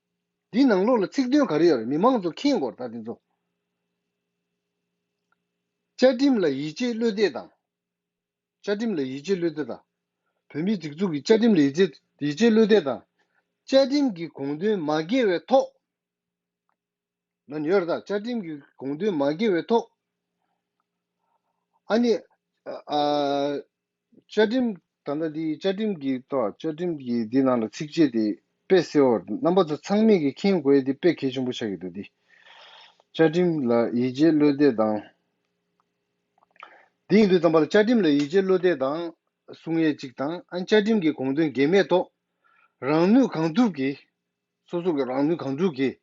འདིའི་ནང་ལོགས་ལ་ཚིག་དོན་ག་རེ་ཡོད་རེད། མི་མང་ཚོ་མཁྱེན་དགོས་རེད་ད་འདི་ཚོ། བཅའ་ཁྲིམས་ལ་ཡིད་ཆེས་བློ་གཏད་དང་། བཅའ་ཁྲིམས་ལ་ཡིད་ཆེས་བློ་གཏད་དང་། བོད་མིའི་སྒྲིག་འཛུགས་ཀྱི་བཅའ་ཁྲིམས་ལ་ཡིད་ཆེས་ཡིད་ཆེས་བློ་གཏད་དང་། བཅའ་ཁྲིམས་ཀྱི་དགོངས་དོན་མ་འགལ་བའི་ཐོག་ལ་ནི་ཡོད་རེད་ད། བཅའ་ཁྲིམས་ཀྱི་དགོངས་དོན་མ་འགལ་བའི་ཐོག་ཨ་ནི། ཨ། བཅའ་ཁྲིམས་ད་ལྟ་འདི་བཅའ་ཁྲིམས་ཀྱི་ཐོག་བཅའ་ཁྲིམས་ཀྱི་འདི་ནང་ལ་ཚིགས་བཅད་དེ་དཔེ་གསལ་བོ་རེད། རྣམ་པ་ཚོ་ཚང་མས་ཀྱི་མཁྱེན་དགོས་ཡ་འདི་དཔེ་གལ་ཆེན་པོ་ཆགས་ཀྱི་འདུག་འདི། བཅའ་ཁྲིམས་ལ་ཡིད་ཆེས་བློ་གཏད་དང་། དེ་ཡིན་དུས་ཙམ་པ་ལ་བཅའ་ཁྲིམས་ལ་ཡིད་ཆེས་བློ་གཏད་དང་གསུང་ཡས་གཅིག་དང་། ཨ། བཅའ་ཁྲིམས་ཀྱི་དགོངས་དོན་འགལ་མེད་ཐོག་རང་ནུས་གང་ཐུབ་ཀྱིས། སོ་སོ་གི་རང་ནུས་གང་ཐུབ་ཀྱིས།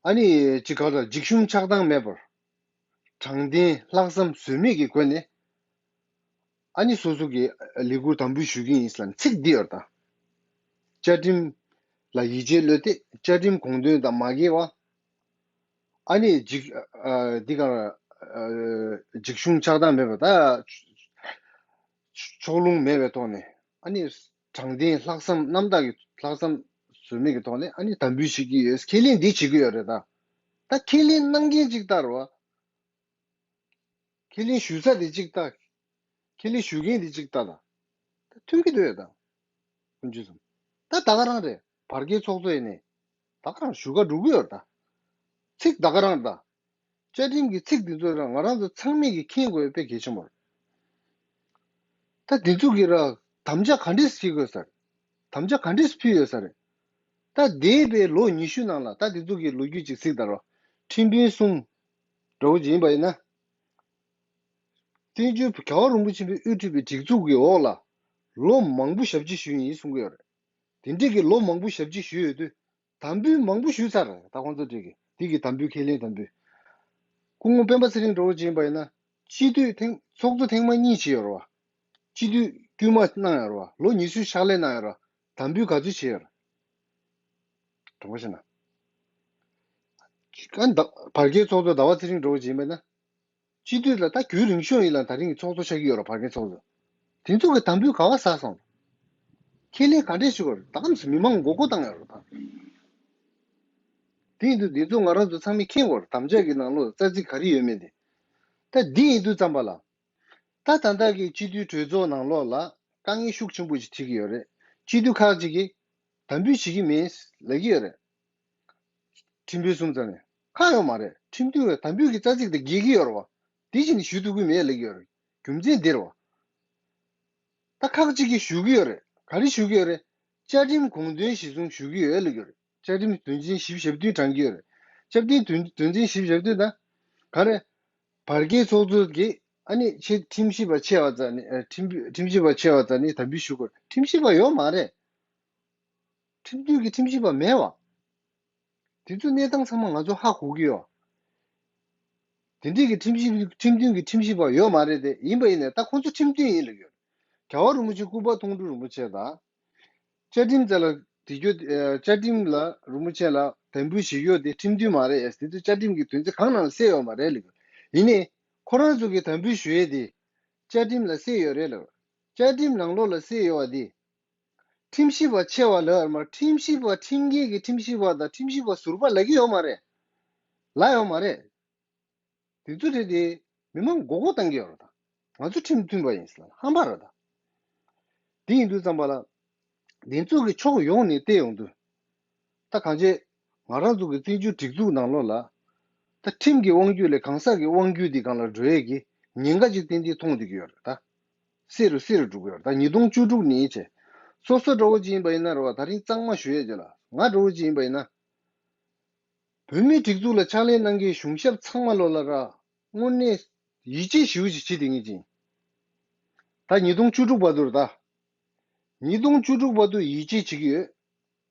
ཨ་ནི་གཅིག་ག་ལ་འཇིགས་ཞུམ་ཆགས་སྡང་མེད་པར། དྲང་བདེན་ལྷག་བསམ་ཟོལ་མེད་ཀྱི་སྒོ་ནས། ཨ་ནི་སོ་སོ་གི་ལས་འཁུར་དམ་འབུལ་ཞུ་གི་ཡིན་ལབ་ནས་ཚིག་འདི་ཡོད་ད། བཅའ་ཁྲིམས་ལ་ཡིད་ཆེས་བློ་གཏད། བཅའ་ཁྲིམས་དགོངས་དོན་དང་མ་འགལ་བ། ཨ་ནི་འཇིགས། ཨ། འདི་ག་ཨ། འཇིགས་ཞུམ་ཆགས་སྡང་མེད་པ་ད། ཕྱོགས་ལྷུང་མེད་པའི་ཐོག་ནས། ཨ་ནི་དྲང་བདེན་ལྷག་བསམ་རྣམ་དག་གི་ལྷག་བསམ་ཟོལ་མེད་ཀྱི་ཐོག་ནས་ཨ་ནི་དམ་འབུལ་བྱེད་ཀྱི་ཡོད། ཁས་ལེན་འདི་བྱེད་ཀྱི་ཡོད་རེད་ད། ད་ཁས་ལེན་གནང་མཁན་གཅིག་ལྟར་བ། ཁས་ལེན་ཞུ་ས་དེ་གཅིག་ལྟ། ཁས་ལེན་ཞུ་མཁན་དེ་གཅིག་ལྟ་ད། ད་མཐུན་གྱི་འདུག་ཡོད་ད། ཀུན་སྤྱོད་ཚང་། ད་ད་ག་རང་རེད། བར་བརྒལ་ཚོགས་གཙོ་ཡིན་ནའི། ད་ག་རང་ཞུ་ག་འགྲོ་གི་ཡོད་ད། ཚིག་ད་ག་རང་ད། བཅའ་ཁྲིམས་ཀྱི་ཚིག་འདི་ཚོ་རང་ང་རང་ཚོ་ཚང་མས་ཀྱི་མཁྱེན་དགོས་པའི་དཔེ་གལ་ཆེན་པོ་རེད། ད་འདི་ཚོ་གི་ར་དམ་བཅའ་ག་འདྲས་བྱེད་དགོས་ས་རེད། དམ་བཅའ་ག་འདྲས་ཕུལ་ཡོད་ས་རེད། ད་འདས་པའི་ལོ་ཉི་ཤུ་ནང་ལ་ད་འདི་ཚོ་གི་ལོ་རྒྱུས་ཅིག་གཟིགས་དང་རོགས། ཁྲིམས་དཔོན་གསུམ་འདྲ་བོ་ཅིག་ཡིན་པ་ཡིན་ན། བཙན་བྱོལ་རྒྱལ་བ་རིན་པོ་ཆེ་པའི་དབུ་ཁྲིད་པའི་སྒྲིག་འཛུགས་ཀྱི་འོག་ལ་ལོ་མང་པོ་ཞབས་ཕྱི་ཞུས་ཡིན་གསུང་གི་ཡོད་རེད། དེ་འདྲས་ཀྱི་ལོ་མང་པོ་ཞབས་ཕྱི་ཞུས་ཡོད་དུས། དམ་འབུལ་མང་པོ་ཞུས་ཚར་རེད་ད་ཁོང་ཚོ་འདྲས་ཀྱི་འདི་གི་དམ་འབུལ་ཁས་ལེན་དམ་འབུལ། སྐུ་ངོ་སྤེན་པ་ཚེ་རིང་འདྲ་བོ་ཅིག་ཡིན་པ་ཡིན་ན། སྤྱི་འཐུས་ཐེངས་ཚོགས་གཙོ་ཐེངས་མ་གཉིས་བྱས་ཡོད་རེད་བ། སྤྱི་འཐུས་དཀྱུས་མ་གནང་ཡོད་རེད་བ། ལོ་ཉི་ཤུ་ཕྱག་ལས་གནང་ཡོད་རེད་བ། དམ་འབུལ་ག་ཚོད་བྱས་ཡོད་རེད། དྲང་པོ་བཤད་ན། ཨ་ད་བར་བརྒལ་ཚོགས་གཙོ་ཟླ་བ་ཚེ་རིང་འདྲ་བོ་ཅིག་ཡིན་པ་ཡིན་ན། སྤྱི་འཐུས་ལ་ད་རྒྱུན་རིང་ཤོས་ཡིན་ལ་ད་རིང་གི་ཚོགས་གཙོ་ཆགས་ཀྱི་ཡོད་རེད་བར་བརྒལ་ཚོགས་གཙོ། དེ་ཚོ་གི་དམ་འབུལ་ག་བ་ཟ་སོང་། ཁས་ལེན་ག་འདྲས་ཞུ་དགོས་རེད་ད་གམ་སུ་མི་མང་མགོ་སྐོར་བཏང་ཡོད་རེད་ད། དེ་ཡིན་དུས་འདི་ཚོ་ང་རང་ཚོ་ཚང་མས་མཁྱེན་དགོས་རེད་དམ་བཅའ་གི་ནང་ལོགས་རྩ་ཚིག་ག་རེ་ཡོད་མེད་དེ། ད་འདི་ཡིན་དུས་ཙམ་པ་ལ། ད་ད་ལྟ་གི་སྤྱི་འཐུས་གྲོས་ཚོགས་ནང་ལོགས་ལ་དཀའ་ངལ་ཤུགས་ཆེན་པོ་ཞིག་འཕྲད་ཀྱི་ཡོད་རེད། སྤྱི་འཐུས་ཁག་ཅིག་གིས་དམ་འབུལ་བྱེད་ཀྱི་མིན་ལབ་ཀྱི་ཡོད་རེད། ཁྲིམས་དཔོན་གསུམ་ཚང་ནས་ཁག་ཡོད་མ་རེད། ཁྲིམས་མཐུན་བའི་དམ་འབུལ་གྱི་རྩ་ཚིག་དེ་འགལ་གྱི་ཡོད་རེད་བ། དེ་བཞིན་ཞུ་ཐུབ་ཀྱི་མེད་ལབ་ཀྱི་ཡོད་རེད། རྒྱུ་མཚན་འདི་རེད་བ། ད་ཁག་ཅིག་གིས་ཞུ་གི་ཡོད་རེད། ག་རེ་ཞུ་གི་ཡོད་རེད། བཅའ་ཁྲིམས་དགོངས་དོན་གཞིར་བཟུང་ཞུ་གི་ཡོད་ལབ་ཀྱི་ཡོད་རེད། བཅའ་ཁྲིམས་དོན་ཚན་བཞི་བཅུ་ཞེ་བདུན་དྲངས་ཀྱི་ཡོད་རེད། བཅའ་ཁྲིམས་དོན་དོན་ཚན་བཞི་བཅུ་ཞེ་བདུན་ད། ག་རེ། བར་བརྒལ་ཚོགས་གཙོ་གིས་ཨ་ནི་ཆེ་ཁྲིམས་ཞིབ་པ་ཆེ་བ་ཙམ་ནི་ཨ་ཁྲིམས་ཁྲིམས་ཞིབ་པ་ཆེ་བ་ཙམ་ནི་དམ་འབུལ་ཞུ་དགོས། ཁྲིམས་ཞིབ་པ་ཡོད་མ་རེད། ཁྲིམས་མཐུན་གྱི་ཁྲིམས་ཞིབ་པ་མེད་བ། དེ་ཚོ་གནས་སྟངས་ཚང་མ་ང་ཚོ་ཧ་གོ་གི་ཡོད། དེ་འདྲས་ཀྱི་ཁྲིམས་ཞིབ་ཁྲིམས་མཐུན་གྱི་ཁྲིམས་ཞིབ་པ་ཡོད་མ་རེད་དེ་ཡིན་པ་ཡིན་ནའི་ད་ཁོང་ཚོ་ཁྲིམས་མཐུན་ཡིན་ལབ་ཡོད། རྒྱལ་བ་རིན་པོ་ཆེ་སྐུ་པར་མཐོང་གྲོལ་རིན་པོ་ཆེ་དང་། བཅའ་ཁྲིམས་རྩ་ལ་དེ་རྒྱུ་ཨ་བཅའ་ཁྲིམས་ལ་རིན་པོ་ཆེ་ལ་དམ་འབུལ་ཞུ་རྒྱུ་དེ་ཁྲིམས་མཐུན་མ་རེད། དེ་ཚོ་བཅའ་ཁྲིམས་ཀྱི་དོན་ཚན་གང་ནང་གསལ་ཡོད་མ་རེད་ལབ། ཡིན་ནའི་ཁོ་རང་ཚོ་གི་དམ་འབུལ་ཞུ་ཡས་དེ་བཅའ་ཁྲིམས་ལ་གསལ་ཡོད་རེད་ལབ། བཅའ་ཁྲིམས་ནང་ལོགས་ལ་གསལ་ཡོད་པ་དེ། ཁྲིམས་ཞིབ་པ་ཆེ་བ་ལབ་ཡོད་མ་རེད། ཁྲིམས་ཞིབ་པ་ཁྲིམས་འགལ་གྱི་ཁྲིམས་ཞིབ་པ་དང་ཁྲིམས་ཞིབ་པ་ཟུར་པ་ལབ་ཀྱི་ཡོད་མ་རེད། ལབ་ཡོད་མ་རེད། དེ་ཚོ་རེད་དེ། མི་མང་མགོ་སྐོར་བཏང་གི་ཡོད་རེད་ད། ང་ཚོ་ཁྲིམས་མཐུན་པ་ཡིན་ཟེར་ཧམ་པ་རེད་ད། དེ་ཡིན་དུས་ཙམ་པ་ལ། འདི་ཚོ་གི་ཕྱོགས་ཡོངས་ནས་བལྟས་ཡོང་དུས། ད་གང་ཅི། ང་རང་ཚོ་གི་བཙན་བྱོལ་སྒྲིག་འཛུགས་ནང་ལོགས་ལ། ད་ཁྲིམས་ཀྱི་དབང་སྒྱུར་ལས་གང་ཟག་གི་དབང་སྒྱུར་འདི་སྒང་ལ་འགྲོ་ཡས་ཀྱི་ཉེན་ཁ་ཅིག་ཏན་ཏན་མཐོང་བསྡད་ཀྱི་ཡོད་རེད་ད། སེ་རུ་སེ་རུ་འགྲོ་གི་ཡོད་རེད་ད། ཉིས་སྟོང་བཅུ་དྲུག་ནས་བྱས། སོ་སོ་འདྲ་བོ་ཅིག་ཡིན་པ་ཡིན་ན་རེད་བ། ད་རིང་གཙང་མ་ཞུ་ཡས་ཅིག་ལ་ང་འདྲ་བོ་ཅིག་ཡིན་པ་ཡིན་ན། བོད་མིའི་སྒྲིག་འཛུགས་ལ་ཕྱག་ལས་གནང་མཁན་གཞུང་ཞབས་ཚང་མ་ལོ་ལ་ར། དངོས་གནས་ཡིད་ཆེས་ཞེ་པོ་ཅིག་བྱེད་བསྡད་མཁན་ཅིག་ད་ཉིས་སྟོང་བཅུ་དྲུག་བར་དུ་རེད་ད། ཉིས་སྟོང་བཅུ་དྲུག་བར་དུ་ཡིད་ཆེས་བྱེད་ཀྱི་ཡོད།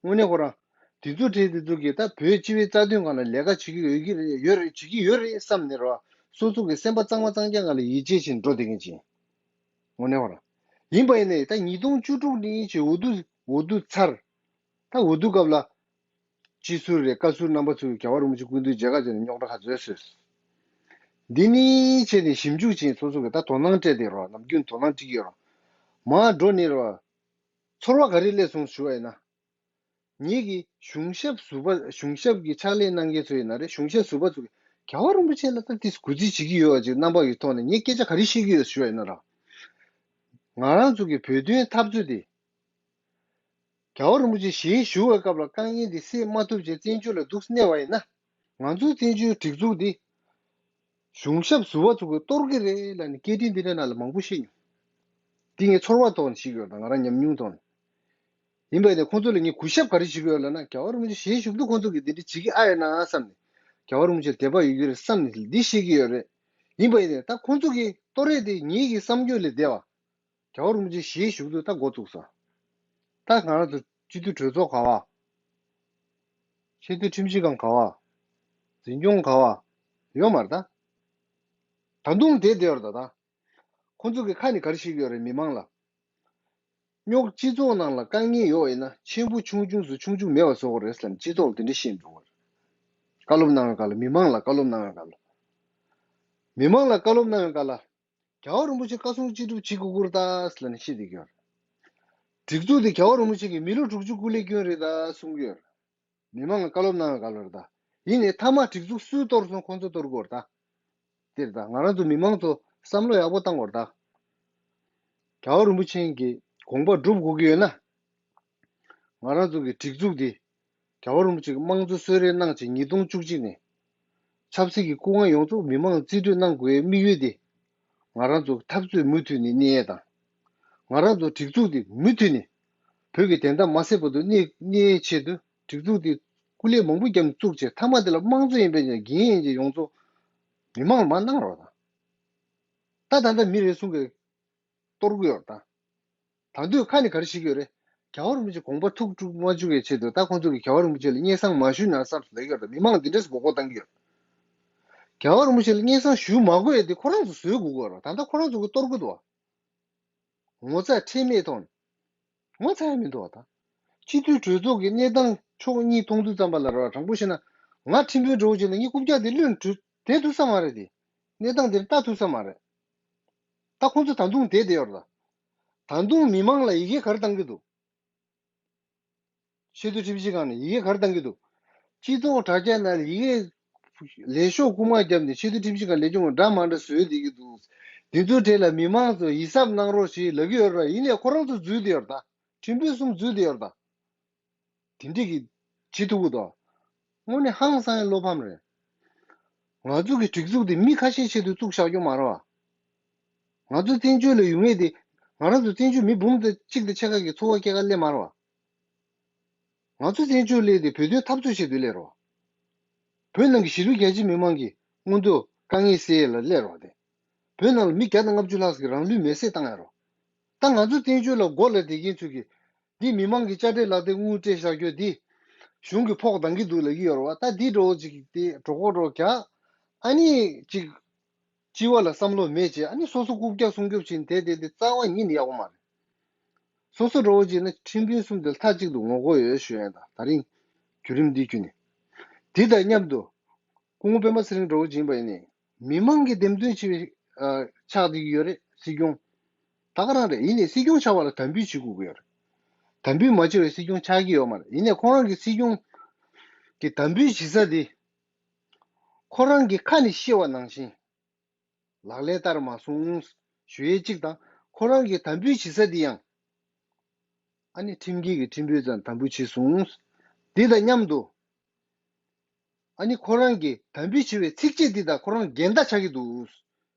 དངོས་གནས་ཁོ་རང་། དེ་ཚོ་གྲས་དེ་ཚོ་གིས་ད་བོད་སྤྱི་བའི་རྩ་དོན་སྒང་ལ་ལས་ཀ་བྱེད་ཀྱི་ཡོད་ཀྱི་རེད། ཡོད་རེད། བྱེད་ཀྱི་ཡོད་རེད་བསམ་ནས་ར། སོ་སོ་གི་སེམས་པ་གཙང་མ་གཙང་རྐྱང་སྒང་ལ་ཡིད་ཆེས་བྱེད་འགྲོ་བསྡད་མཁན་ཅིག་དངོས་གནས་ཁོ་རང་། ཡིན་པ་ཡིན་ནའི་ད་ཉིས་སྟོང་བཅུ་དྲུག་ནས་བྱས་འོས་བསྡུ་འོས་བསྡུ་ཚར། ད་འོས་བསྡུ་སྐབས་ལ། སྤྱི་ཟུར་རེད། བཀའ་ཟུར་རྣམ་པ་ཚོས་རྒྱལ་བ་རིན་པོ་ཆེ་སྐུ་མདུན་མཇལ་ཁ་བྱས་ནས་རྙོག་དྲ་ག་ཚོད་བཟོས། འདི་ནི་བྱས་ནས་ཞིབ་འཇུག་བྱས། སོ་སོ་གི་ད་དོ་སྣང་སྤྲད་དེ་རོ། ནམ་རྒྱུན་དོ་སྣང་སྤྲད་ཀྱི་ཡོད་རོ། མར་འགྲོ་ནི་རོ། ཚོར་བ་ག་རེ་སླེབས་སོང་ཞུ་བ་ཡིན་ན། ངེད་ཀྱི་གཞུང་ཞབས་ཟུར་པ་གཞུང་ཞབས་ཀྱི་ཕྱག་ལས་གནང་མཁན་ཚོ་ཡིན་ན་རེད། གཞུང་ཞབས་ཟུར་པ་ཚོ་གིས་རྒྱལ་བ་རིན་པོ་ཆེ་ལ་ད་ཏིས་གུས་བརྩི་བྱེད་ཀྱི་ཡོད་པ་ཅིག་རྣམ་པ་གི་ཐོག་ནས་ངས་སྐད་ཆ་ག་རེ་བཤད་ཀྱི་ཡོད་ཞུ་བ་ཡིན་ན་ར། ང་རང་ཚོ་གི་བོད་དོན་འཐབ་རྩོད་དེ། རྒྱལ་བ་རིན་པོ་ཆེ་ཞལ་བཞུགས་པའི་སྐབས་ལ་དཀའ་ངལ་འདི་སེལ་མ་ཐུབ་བྱས་བཙན་བྱོལ་ལ་འདུག་གནས་པ་ཡིན་ན། ང་ཚོའི་བཙན་བྱོལ་སྒྲིག་འཛུགས་འདི་གཞུང་ཞབས་ཟུར་པ་ཚོ་གིས་གཏོར་གི་རེད་ལབ་ནས་སྐད་འཕྲིན་འདི་འདྲ་ནང་ལ་མང་པོ་བཤད་མྱོང་། འདི་ངས་ཚོར་བ་ཐོག་ནས་ཤེས་ཀྱི་ཡོད་དང་། ང་རང་ཉམས་མྱོང་ཐོག་ནས། ཡིན་པ་ཡིན་ནའི་ཁོང་ཚོ་ལ་ངས་གུས་ཞབས་ག་རེ་བྱེད་ཀྱི་ཡོད་ལབ་ན། རྒྱལ་བ་རིན་པོ་ཆེ་ཞལ་བཞུགས་དུས་ཁོང་ཚོ་གིས་འདི་འདྲ་བྱེད་ཀྱི་ཨ་ཡོད་ན་བསམ་ནས། རྒྱལ་བ་རིན་པོ་ཆེ་དད་པ་ཡོད་ཀྱི་རེད་བསམ་ནས་འདི་བཤད་ཀྱི་ཡོད་རེད། ཡིན་པ་ཡིན་ནའི་ད་ཁོང་ཚོ་གིས་གཏོར་ཡས་དེ་ངེད་ཀྱི་བསམ་སྤྱོད་ལས་འདས་པ། རྒྱལ་བ་རིན་པོ་ཆེ་ཞལ་བཞུགས་དུས་ད་འགོ་བཙུགས་སོང་། ད་ང་རང་ཚོ་སྤྱི་འཐུས་གྲོས་ཚོགས་ག་བ། ཆེས་མཐོའི་ཁྲིམས་ཞིབ་ཁང་ག་བ། འཛིན་སྐྱོང་ག་བ། ཡོད་མ་རེད་ད། ད་དུང་དེ་བསྡད་ཡོད་རེད་ད། ད་ཁོང་ཚོ་གི་ཁ་ནས་ག་རེ་བཤད་ཀྱི་ཡོད་རེད། མི་མང་ལ། རྙོག་སྤྱི་ཚོགས་ནང་ལ་དཀའ་ངལ་ཡོད་པ་ཡིན་ན་ཆེན་པོ་ཆུང་ཆུང་སུ་ཆུང་ཆུང་མེད་པ་བཟོ་དགོས་རེད་ཟེར་ནས་སྤྱི་ཚོགས་ལ་དེ་འདྲ་བཤད་འགྲོ་གི་རེད། བཀའ་སློབ་གནང་བའི་སྐབས་ལ། མི་མང་ལ་བཀའ་སློབ་གནང་བའི་སྐབས་ལ། མི་མང་ལ་བཀའ་སློབ་གནང་བའི་སྐབས་ལ། རྒྱལ་བ་རིན་པོ་ཆེ་བཀའ་གསུང་ཅི་སྒྲུབ་བྱེད་དགོས་ཀྱི་རེད་ད་ཟེར་ནས་བཤད་བསྡད་ཀྱི་ཡོད་རེད། སྒྲིག་འཛུགས་དེ་རྒྱལ་བ་རིན་པོ་ཆེ་གིས་མི་ལོ་དྲུག་ཅུ་སྐུ་ལས་བསྐྱོན་རེད་ད་གསུང་གི་ཡོད་རེད། མི་མང་ལ་བཀའ་སློབ་གནང་བའི་སྐབས་ལ་རེད་ད། ཡིན་ནའི་མཐའ་མ་སྒྲིག་འཛུགས་སུས་གཏོར་སོང་། ཁོང་ཚོ་གཏོར་དགོས་རེད་ད། དེ་རེད་ད། ང་རང་ཚོ་མི་མང་ཚོ་བསམ་བློ་ཡག་པོ་བཏང་དགོས་རེད་ད། རྒྱལ་བ་རིན་པོ་ཆེ་གི་དགོངས་པ་སྒྲུབ་དགོས་ཀྱི་ཡོད་ན། ང་རང་ཚོ་གི་སྒྲིག་འཛུགས་འདི་རྒྱལ་བ་རིན་པོ་ཆེ་གི་དམངས་གཙོ་གསོལ་རས་གནང་བྱས་ཉིས་སྟོང་བཅུ་གཅིག་ནས་ཆབ་སྲིད་ཀྱི་སྐུ་ངལ་ཡོངས་རྫོགས་མི་མང་རྩིས་སྤྲོད་གནང་དགོས་པའི་དམིགས་ཡུལ་འདི་ང་རང་ཚོ་འཐབ་རྩོད་མུ་མཐུད་ནས་གནས་ཡས་དང་། ང་རང་ཚོ་སྒྲིག་འཛུགས་འདི་མུ་མཐུད་ནས་བོད་ཀྱི་བདེན་མཐའ་མ་གསལ་བར་དུ་གནས་གནས་ཡས་ཆེད་དུ་སྒྲིག་འཛུགས་འདི་སྐུ་ལས་མང་པོ་བརྒྱབ་ནས་བཙུགས་བྱས་མཐའ་མ་དེ་ལ་དམངས་གཙོ་ཡིན་པའི་འགན་ཡིན་གྱི་ཡོངས་རྫོགས་མི་མང་ལ་མར་གནང་རོགས་དང་། ད་ད་ལྟ་མི་རེ་ཟུང་གིས་གཏོར་གྱི་ཡོད་རེད་ད། ད་དུང་ཁ་ནས་ག་རེ་བཤད་ཀྱི་ཡོད་རེད། རྒྱལ་བ་རིན་པོ་ཆེ་དགོངས་པ་ཐུགས་དཀྲུག་མ་བཅུག་པའི་ཆེད་དུ་ད་ཁོང་ཚོ་གིས་རྒྱལ་བ་རིན་པོ་ཆེ་ལ་སྙན་སེང་མ་ཞུས་ན་བསམ་སོང་ལབ་ཀྱི་ཡོད་རེད། མི་མང་འདི་འདྲས་མགོ་སྐོར་བཏང་གི་ཡོད་རེད། རྒྱལ་བ་རིན་པོ་ཆེ་ལ་སྙན་སེང་ཞུ་མ་དགོས་ཡས་དེ་ཁོ་རང་ཚོ་བཟོས་དགོས་ཀྱི་ཡོད་རེད། ད་ལྟ་ཁོ་རང་ཚོ་གིས་གཏོར་གྱི་འདུག་བ། ངོ་ཚ་ཁྲེལ་མེད་ཐོག་ནས། ངོ་ཚ་ཡ་མི་འདུག་བ་ད། སྤྱི་འཐུས་གྲོས་ཚོགས་ཀྱི་གནས་སྟངས་ཕྱོགས་གཉིས་མཐོང་དུས་ཙམ་པ་ལ་ར། དྲང་པོ་བཤད་ན་ང་ཁྲིམས་དཔོན་འདྲ་བོ་བྱས་ན་ངས་རྐུབ་བཀྱག་དེ་བླུད་བསྡད་ཐུབ་ས་མ་རེད་དེ། གནས་སྟངས་དེར་ལྟ་ཐུབ་ས་མ་རེད། ད་ཁོང་ཚོ་ད་དུང་བསྡད་བསྡད་ཡོད་རེད་ད། ད་དུང་མི་མང་ལ་ཡི་གེ་ག་རེ་བཏང་གི་འདུག་ཆེས་མཐོའི་ཁྲིམས་ཞིབ་ཁང་ནས་ཡི་གེ་ག་རེ་བཏང་གི་འདུག་སྤྱི་ཚོགས་དྲ་རྒྱ་ནང་ལ་ཡི་གེ་ལས་ཤོག་རྐུ་མ་བརྒྱབ་ནས་ཆེས་མཐོའི་ཁྲིམས་ཞིབ་ཁང་ལས་ཁུངས་འདྲ་མ་འདྲ་བཟོས་བསྡད་ཀྱི་འདུག་འདི་ཚོའི་གྲས་ལ་མི་མང་ཚོ་ཡིད་གཟབ་གནང་རོགས་ཞེས་ལབ་ཀྱི་ཡོད་རེད། ཡིན་ནའི་ཁོ་རང་ཚོ་འཛུལ་བསྡད་ཡོད་རེད་ད། ཁྲིམས་དཔོན་གསུམ་འཛུལ་བསྡད་ཡོད་རེད་ད། དེ་འདྲས་ཀྱི་བྱེད་ཐུབ་ཀྱི་འདུག་དངོས་གནས་ཧང་སང་ཡ་བློ་ཕམ་རེད། ང་ཚོ་གི་སྒྲིག་འཛུགས་དེ་མི་ཁ་ཤས་ཆེད་དུ་བཙུགས་བཞག་རྒྱུ་མ་རེད་བ། ང་ཚོ་བཙན་བྱོལ་ལ་ཡོང་ངེས་དེ་ང་རང་ཚོ་བཙན་བྱོལ་མི་འབུམ་དང་གཅིག་དང་ཕྱེད་ཀ་གི་འཚོ་བ་སྐྱེལ་ག་སླེབས་མ་རེད་བ། ང་ཚོ་བཙན་བྱོལ་སླེབས་དེ་བོད་དོན་འཐབ་རྩོད་བྱེད་དུ་སླེབས་རེད་བ། བོད་ནང་གི་གཞིས་ལུས་རྒྱ་ཆེ་མི་མང་གི་མངོན་འདོད་དཀའ་ངལ་སེལ་ཡས་ལ་སླེབས་རེད་བ་དེ། བོད་ནང་ལ་མི་བརྒྱ་དང་ལྔ་བཅུ་ལྷག་ཙམ་གྱི་རང་ལུས་མེར་སྲེག་བཏང་ཡ་རེད་བ། ད་ང་ཚོ་བཙན་བྱོལ་ལ་སྒོ་ལ་བསྡད་མཁན་ཚོས་ཀྱི། འདི་མི་མང་གི་དཔྱ་ཁྲལ་ལག་དེབ་དངུལ་སྤྲད་བཞག་རྒྱུ་འདི། གཞུང་གིས་ཕོགས་འདང་གི་འདུག་ལབ་ཀྱི་ཡོད་རེད་བ། ད་འདི་འདྲ་བོ་ཅིག་དེ་གྲོད་ཁོག་འདྲ་བོ་རྒྱག་ཨ་ནི་ཅིག་སྤྱི་བ་ལ་བསམ་བློ་མེད་བྱས། ཨ་ནི་སོ་སོ་རྐུབ་བཀྱག་སྲུང་སྐྱོབ་བྱས་ནས་བསྡད་བསྡད་དེ་རྩ་བ་ཉིད་ནས་ཡག་པོ་མ་རེད། སོ་སོ་འདྲ་བོ་ཅིག་ན་ཁྲིམས་དཔོན་གསུམ་དེ་མཐའ་གཅིག་ཏུ་ངོ་རྒོལ་ཡོད་ཞུ་ཡ་ད་ད་རིང་བརྒྱུད་རིམ་འདི་བརྒྱུད་ནས། དེ་དང་མཉམ་དུ་སྐུ་ངོ་སྤེན་པ་ཚེ་རིང་འདྲ་བོ་ཅིག་ཡིན་པ་ཡིན་ནའི་མི་མང་གི་འདེམས་ཐོན་བྱས་པའི་ཨ་ཆགས་བསྡད་ཀྱི་ཡོད་རེད་སྲིད་སྐྱོང་། ད་ག་རང་རེད། ཡིན་ནའི་སྲིད་སྐྱོང་ཆགས་པ་ལ་དམ་འབུལ་བྱེད་དགོས་ཀྱི་ཡོད་རེད། དམ་འབུལ་མ་བྱས་པའི་སྲིད་སྐྱོང་ཆགས་ཀྱི་ཡོད་མ་རེད། ཡིན་ནའི་ཁོ་རང་གི་སྲིད་སྐྱོང་གི་དམ་འབུལ་བྱེད་ས་དེ་ཁོ་རང་གི་ཁ་ནས་བཤད་པ་ནང་བཞིན་ལག་ལེན་བསྟར་མ་སོང་ཞུ་ཡས་གཅིག་དང་། ཁོ་རང་གི་དམ་འབུལ་བྱེད་ས་དེ་ཡང་ཨ་ནི་ཁྲིམས་འགལ་གྱི་ཁྲིམས་དཔོན་ཚོས་དམ་འབུལ་བྱས་སོང་། དེ་དང་མཉམ་དུ་ཨ་ནི་ཁོ་རང་གི་དམ་འབུལ་བྱས་པའི་ཚིགས་བཅད་འདི་དང་ཁོ་རང་འགལ་ཟླ་ཆགས་ཀྱི་འདུག་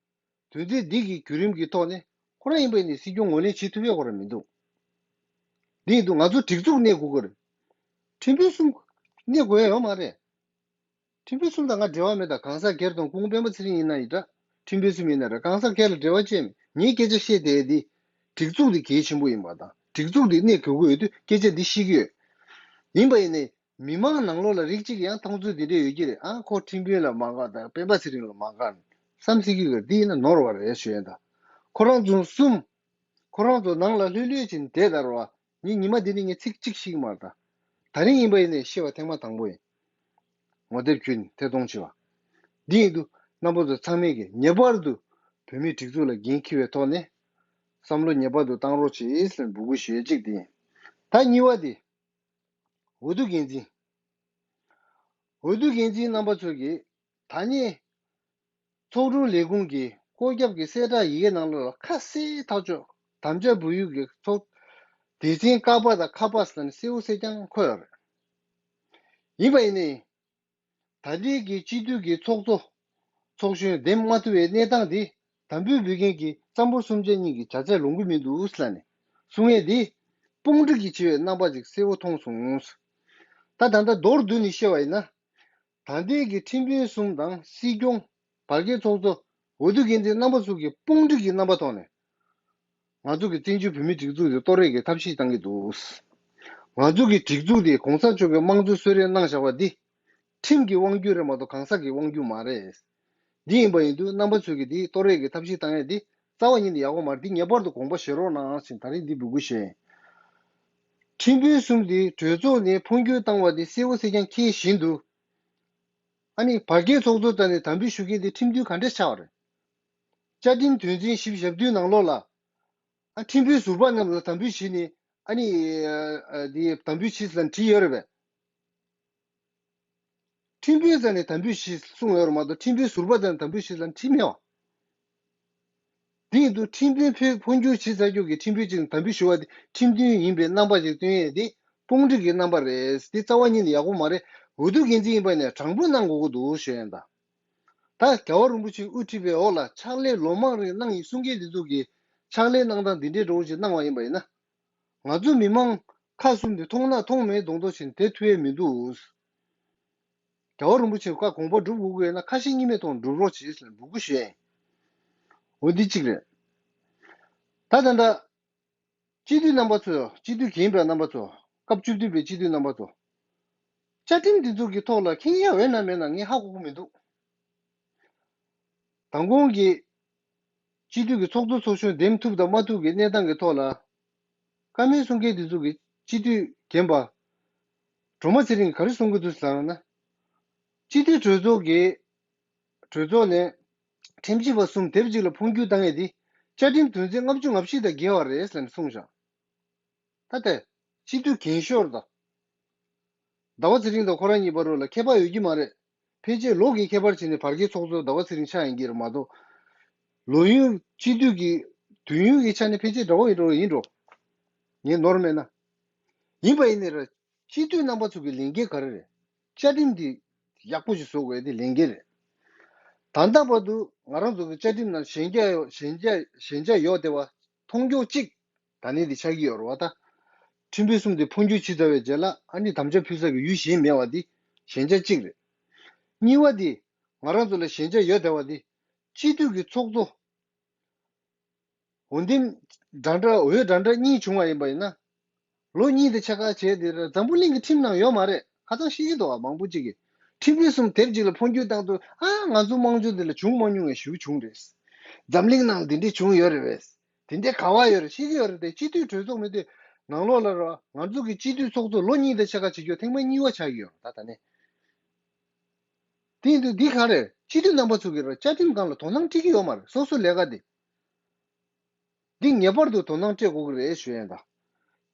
དོན་ཚན་འདི་གི་བརྒྱུད་རིམ་གྱི་ཐོག་ནས་ཁོ་རང་ཡིན་པ་ཡིན་ནའི་སྲིད་སྐྱོང་ངོས་ལེན་བྱེད་ཐུབ་ཡ་ཁོ་རང་མི་འདུག་འདི་ཡིན་དུས་ང་ཚོ་སྒྲིག་འཛུགས་གནས་དགོས་ཀྱི་རེད། ཁྲིམས་དཔོན་གསུམ་གནས་དགོས་ཡ་ཡོད་མ་རེད། ཁྲིམས་དཔོན་གསུམ་དང་ང་འབྲེལ་བ་མེད། ད་གང་ཟག་སྒེར་དང་སྐུ་ངོ་སྤེན་པ་ཚེ་རིང་ཡིན་ན་ཡིན་འདྲ། ཁྲིམས་དཔོན་གསུམ་ཡིན་ན་རེད། གང་ཟག་སྒེར་ལ་འབྲེལ་བ་ཅི་ཡང་མེད། ངས་སྐད་ཆ་བཤད་བསྡད་དེ་སྒྲིག་འཛུགས་དེ་གལ་ཆེན་པོ་ཡིན་པ་དང་སྒྲིག་འཛུགས་དེ་གནས་དགོས་ཀྱི་ཡོད་དུས་སྐད་ཆ་འདི་བཤད་ཀྱི་ཡོད། ཡིན་པ་ཡིན་ནའི་མི་མང་ནང་ལོགས་ལ་རིགས་གཅིག་ཡང་མཐོང་ཚུལ་འདི་འདྲ་ཡོད་ཀྱི་རེད། ཨ་ཁོ་ཁྲིམས་དཔོན་ལ་མ་དགའ་དང་སྤེན་པ་ཚེ་རིང་ལ་མ་དགའ་བསམ་སྲིད་ཀྱི་ཡོད། འདི་ཡིན་ན་ནོར་བ་རེད་ཞུ་ཡ་ད། ཁོ་རང་ཚོ་གསུམ། ཁོ་རང་ཚོ་ནང་ལ་ལྷོད་ལྷོད་བྱས་ནས་བསྡད་ད་རེད་བ། ངས་ཉི་མ་འདི་ནས་ངས་ཚིག་གཅིག་བཤད་ཀྱི་མ་རེད་ད། ད་རིང་ཡིན་པ་ཡིན་ནའི་བཤད་པ་ཐེངས་མ་དང་པོ་ཡིན། ངོ་དེབ་བརྒྱུད་ནས་ཐད་གཏོང་བྱས་པ། འདི་ཡིན་དུས་རྣམ་པ་ཚོ་ཚང་མས་ཀྱི་ངེས་པར་དུ་བོད་མིའི་སྒྲིག་འཛུགས་ལ་འགན་འཁྱེར་བའི་ཐོག་ནས་བསམ་བློ་ངེས་པར་དུ་བཏང་རོགས་བྱེད་ཟེར་འབོད་སྐུལ་ཞུ་ཡ་གཅིག་དེ་ཡིན། ད་གཉིས་པ་དེ། འོས་བསྡུ་འགན་འཛིན། འོས་བསྡུ་འགན་འཛིན་རྣམ་པ་ཚོས་ཀྱི་ད་ནི་ཚོགས་དྲུང་ལས་ཁུངས་ཀྱི་བཀོད་ཁྱབ་ཀྱི་གསལ་བསྒྲགས་ཡི་གེ་ནང་ལོགས་ལ་ཁ་གསལ་ཐག་ཆོད་དམ་བཅའ་འབུལ་ཡུལ་གྱི་ཚོགས་སྡེ་ཚན་ཀ་པ་དང་ཁ་པ་ཟེར་ནས་གསལ་བོ་གསལ་རྐྱང་འཁོད་ཡོད་རེད། ཡིན་པ་ཡིན་ནའི། ད་ལྟའི་གི་སྤྱི་འཐུས་ཀྱི་ཚོགས་གཙོ་ཚོགས་གཞོན་འདེམས་མ་ཐུབ་པའི་གནས་སྟངས་འདི་དམ་འབུལ་འབུལ་མཁན་གྱི་རྩ་འབོར་གསུམ་ཆ་གཉིས་ཀྱི་བྱ་ཚད་ལོངས་ཀྱི་མི་འདུག་ཟེར་ནས་གསུང་ཡས་འདི་དཔུང་སྒྲིག་གི་བྱེད་པའི་རྣམ་པ་ཅིག་གསལ་བོ་མཐོང་སོང་། ད་ད་ལྟ་མདོར་བསྡུས་ནས་བཤད་པ་ཡིན་ན། ད་ལྟའི་གི་ཁྲིམས་དཔོན་གསུམ་དང་སྲིད་སྐྱོང་བར་བརྒལ་ཚོགས་གཙོ་འོས་བསྡུ་འགན་འཛིན་རྣམ་པ་ཚོ་གི་དཔུང་སྒྲིག་གི་རྣམ་པ་ཐོག་ནས། ང་ཚོ་གི་བཙན་བྱོལ་བོད་མིའི་སྒྲིག་འཛུགས་དེ་གཏོར་རེས་ཀྱི་ཐབས་ཤེས་བཏང་གི་འདུག་ང་ཚོ་གི་སྒྲིག་འཛུགས་དེ་གོང་ས་མཆོག་གི་དམངས་གཙོའི་གསོལ་རས་གནང་བཞག་པ་འདི། ཁྲིམས་ཀྱི་དབང་སྒྱུར་རེད་མ་གཏོགས་གང་ཟག་གི་དབང་སྒྱུར་མ་རེད། འདི་ཡིན་པ་ཡིན་དུས་རྣམ་པ་ཚོས་ཀྱི་འདི་གཏོར་རེས་ཀྱི་ཐབས་ཤེས་བཏང་ཡས་འདི་རྩ་བ་ཉིད་ནས་ཡག་པོ་མ་རེད། འདི་ངེས་པར་དུ་དགོངས་པ་བཞེས་རོགས་གནང་ཞེས་ད་རིང་འདི་འབོད་སྐུལ་ཞུ་ཡིན། ཁྲིམས་དཔོན་གསུམ་འདི་གྲོས་ཚོགས་ནས་འཕོ་འགྱུར་བཏང་བ་འདི་གསལ་བོ་གསལ་རྐྱང་མཁྱེན་བཞིན་དུ། ཨ་ནི་བར་བརྒལ་ཚོགས་གཙོ་ལྟ་ནས་དམ་འབུལ་ཞུ་མཁན་དེ་ཁྲིམས་མཐུན་ག་འདྲས་ཆགས་པ་རེད། བཅའ་ཁྲིམས་དོན་ཚན་བཞི་བཅུ་ཞེ་བདུན་ནང་ལོགས་ལ། ཨ་ཁྲིམས་དཔོན་ཟུར་པ་རྣམས་ལ་དམ་འབུལ་བྱས་ནས་ཨ་ནི་ཨ་ཨ་དེ་དམ་འབུལ་བྱས་ཟེར་ནས་བྲིས་ཡོད་རེད་པས། ཁྲིམས་དཔོན་ཟེར་ནས་དམ་འབུལ་བྱས་གསུངས་ཡོད་རེད་མ་གཏོགས་ཁྲིམས་དཔོན་ཟུར་པ་ཟེར་ནས་དམ་འབུལ་བྱས་ཟེར་ནས་བྲིས་མེད་པ། དེ་ཡིན་དུས་ཁྲིམས་དཔོན་ཕེ་འཕོ་འགྱུར་བྱས་ཚར་རྒྱུ་གི་ཁྲིམས་དཔོན་ཅིག་དམ་འབུལ་ཞུ་བ་དེ་ཁྲིམས་མཐུན་ཡིན་པའི་རྣམ་པ་ཅིག་སྟོན་ཡས་དེ་དཔུང་སྒྲིག་གི་རྣམ་པ་རེད། དེ་རྩ་བ་ཉིད་ནས་ཡག་པོ་མ་རེད། འོས་བསྡུ་འགན་འཛིན་ཡིན་པ་ནས་དྲང་པོ་གནང་དགོས་ཀྱི་འདུག་ཞུ་ཡས་ད། ད་རྒྱལ་བ་རིན་པོ་ཆེས་དབུ་ཁྲིད་པའི་འོག་ལ་ཕྱག་ལས་ལོ་མང་རིང་གནང་ཡིན་གསུང་མཁན་དེ་ཚོ་གིས་ཕྱག་ལས་གནང་སྟངས་འདི་འདྲའི་འགྲོ་བ་ཞིག་གནང་བ་ཡིན་པ་ཡིན་ན། ང་ཚོ་མི་མང་ཁ་གསུམ་དེ་མཐོང་ན་མཐོང་མེད་མདོག་མདོག་བྱས་ནས་བསྡད་ཐུབ་ཡས་མི་འདུག་རྒྱལ་བ་རིན་པོ་ཆེ་བཀའ་དགོངས་པ་སྒྲུབ་དགོས་ཀྱི་ཡོད་ན་ཁ་ཞེ་གཉིས་མེད་ཐོག་སྒྲུབ་རོགས་བྱེད་ཟེར་ནས་འབོད་སྐུལ་ཞུ་ཡས་ཡིན། འོ་འདི་གཅིག་རེད། ད་ད་ལྟ། སྤྱི་འཐུས་རྣམ་པ་ཚོ། སྤྱི་འཐུས་རྒན་པའི་རྣམ་པ་ཚོ། སྐབས་བཅུ་བདུན་པའི་སྤྱི་འཐུས་རྣམ་པ་ཚོ། བཅའ་ཁྲིམས་འདི་ཚོ་གི་ཐོག་ལ་མཁྱེན་ཡ་ཡོད་ན་མེད་ན་ངས་ཧ་གོ་གི་མི་འདུག་དང་གོང་གི་སྤྱི་འཐུས་ཀྱི་ཚོགས་གཙོ་ཚོགས་གཞོན་འདེམས་ཐུབ་དང་མ་ཐུབ་ཀྱི་གནས་སྟངས་ཀྱི་ཐོག་ལ། བཀའ་མོལ་གསུང་མཁན་འདི་ཚོ་གི་སྤྱི་འཐུས་རྒན་པ། སྒྲོལ་མ་ཚེ་རིང་གིས་ག་རེ་གསུང་གི་འདུག་ཟེར་ན། སྤྱི་འཐུས་གྲོས་ཚོགས་ཀྱི་གྲོས་ཚོགས་ནས་ཁྲིམས་ཞིབ་པ་གསུམ་དེབ་གཅིག་ལ་འཕོ་འགྱུར་བཏང་ཡས་དེ་བཅའ་ཁྲིམས་དོན་ཚན་ལྔ་བཅུ་ང་བཞི་དང་འགལ་བ་རེད་ཟེར་ནས་གསུངས་བཞག་ད་ལྟ་སྤྱི་འཐུས་རྒན་ཤོས་དང་ཟླ་བ་ཚེ་རིང་དང་ཁོ་རང་གཉིས་བར་ལ་ཁྱད་པར་ཡོད་ཀྱི་མ་རེད། ཕལ་ཆེར་ལོ་གི་ཁྱད་པར་བྱས་ནས་བར་བརྒལ་ཚོགས་གཙོ་ཟླ་བ་ཚེ་རིང་ཆགས་ཡིན་གྱི་རེད་མ་གཏོགས། ལོ་ཡུན་སྤྱི་འཐུས་ཀྱི་དུས་ཡུན་གྱི་ཆ་ནས་ཕལ་ཆེར་འདྲ་བོ་ཡིན་འགྲོ་ཡིན་འགྲོ། ངས་ནོར་མེད་ན། ཡིན་པ་ཡིན་ནའི་ར། སྤྱི་འཐུས་རྣམ་པ་ཚོ་གི་ལས་འགན་ག་རེ་རེད། བཅའ་ཁྲིམས་འདི་ཡག་པོ་ཞིག་བཟོ་དགོས་དེ་ལས་འགན་རེད། ད་ལྟ་བར་དུ་ང་རང་ཚོ་གི་བཅའ་ཁྲིམས་ནང་ཞན་ཆ་ཡོད་ཞན་ཆ་ཞན་ཆ་ཡོད་བསྡད་པ་མཐོང་ཕྱོགས་གཅིག་ད་ནི་འདི་ཆགས་ཀྱི་ཡོད་རེད་བ་ད། ཁྲིམས་དཔོན་གསུམ་དེ་འཕོ་འགྱུར་བྱས་ཚར་བའི་རྗེས་ལ་ཨ་ནི་དམ་བཅའ་ཕུལ་ས་གི་ཡུལ་གཞན་མེད་པ་འདི་ཞན་ཆ་གཅིག་རེད། གཉིས་པ་འདི་ང་རང་ཚོ་ལ་ཞན་ཆ་ཡོད་བསྡད་པ་འདི་སྤྱི་འཐུས་ཀྱི་ཚོགས་གཙོ། འོས་འདེམས་འདྲ་འདྲ་འོས་འདྲ་འདྲ་གཉིས་བྱུང་བ་ཡིན་པ་ཡིན་ན། ལོ་གཉིས་དེ་ཆ་ག་བྱས་དེ་འཛམ་བུ་གླིང་གི་ཁྲིམས་ནང་ཡོད་མ་རེད། ཁ་སང་ཤེས་ཀྱི་འདུག་བ་མང་པོ་ཅིག་གིས། ཁྲིམས་དཔོན་གསུམ་དེབ་གཅིག་ལ་འཕོ་འགྱུར་བཏང་དུས་ཨ་ང་ཚོ་དམངས་གཙོ་འདི་ལ་བྱུང་མ་མྱོང་བའི་ཞིག་བྱུང་རེད། འཛམ་གླིང་ནང་འདི་འདྲས་བྱུང་ཡོད་རེད་བས། དེ་འདྲས་ག་བ་ཡོད་རེད་ཤེས་ཀྱི་ཡོད་རེད་དེ་སྤྱི་འཐུས་གྲོས་ཚོགས་མི་དེ་ ནང་ལོགས་ལ་ར་ང་ཚོ་གི་སྤྱི་འཐུས་ཚོགས་གཙོ་ལོ་གཉིས་དང་ཕྱེད་ཀ་བྱེད་རྒྱུ་ཐེངས་མ་གཉིས་པ་ཆགས་ཀྱི་ཡོད་རེད་ད་ད་ནས། དེ་ཡིན་དུས་འདི་ག་རེད། སྤྱི་འཐུས་རྣམ་པ་ཚོ་གི་ར་བཅའ་ཁྲིམས་སྒང་ལ་དོ་སྣང་སྤྲད་ཀྱི་ཡོད་མ་རེད། སོ་སོ་ལས་ཀ་དེ། འདི་ངེས་པར་དུ་དོ་སྣང་སྤྲད་དགོས་ཀྱི་རེད་ཞུ་ཡ་ཡིན་ད།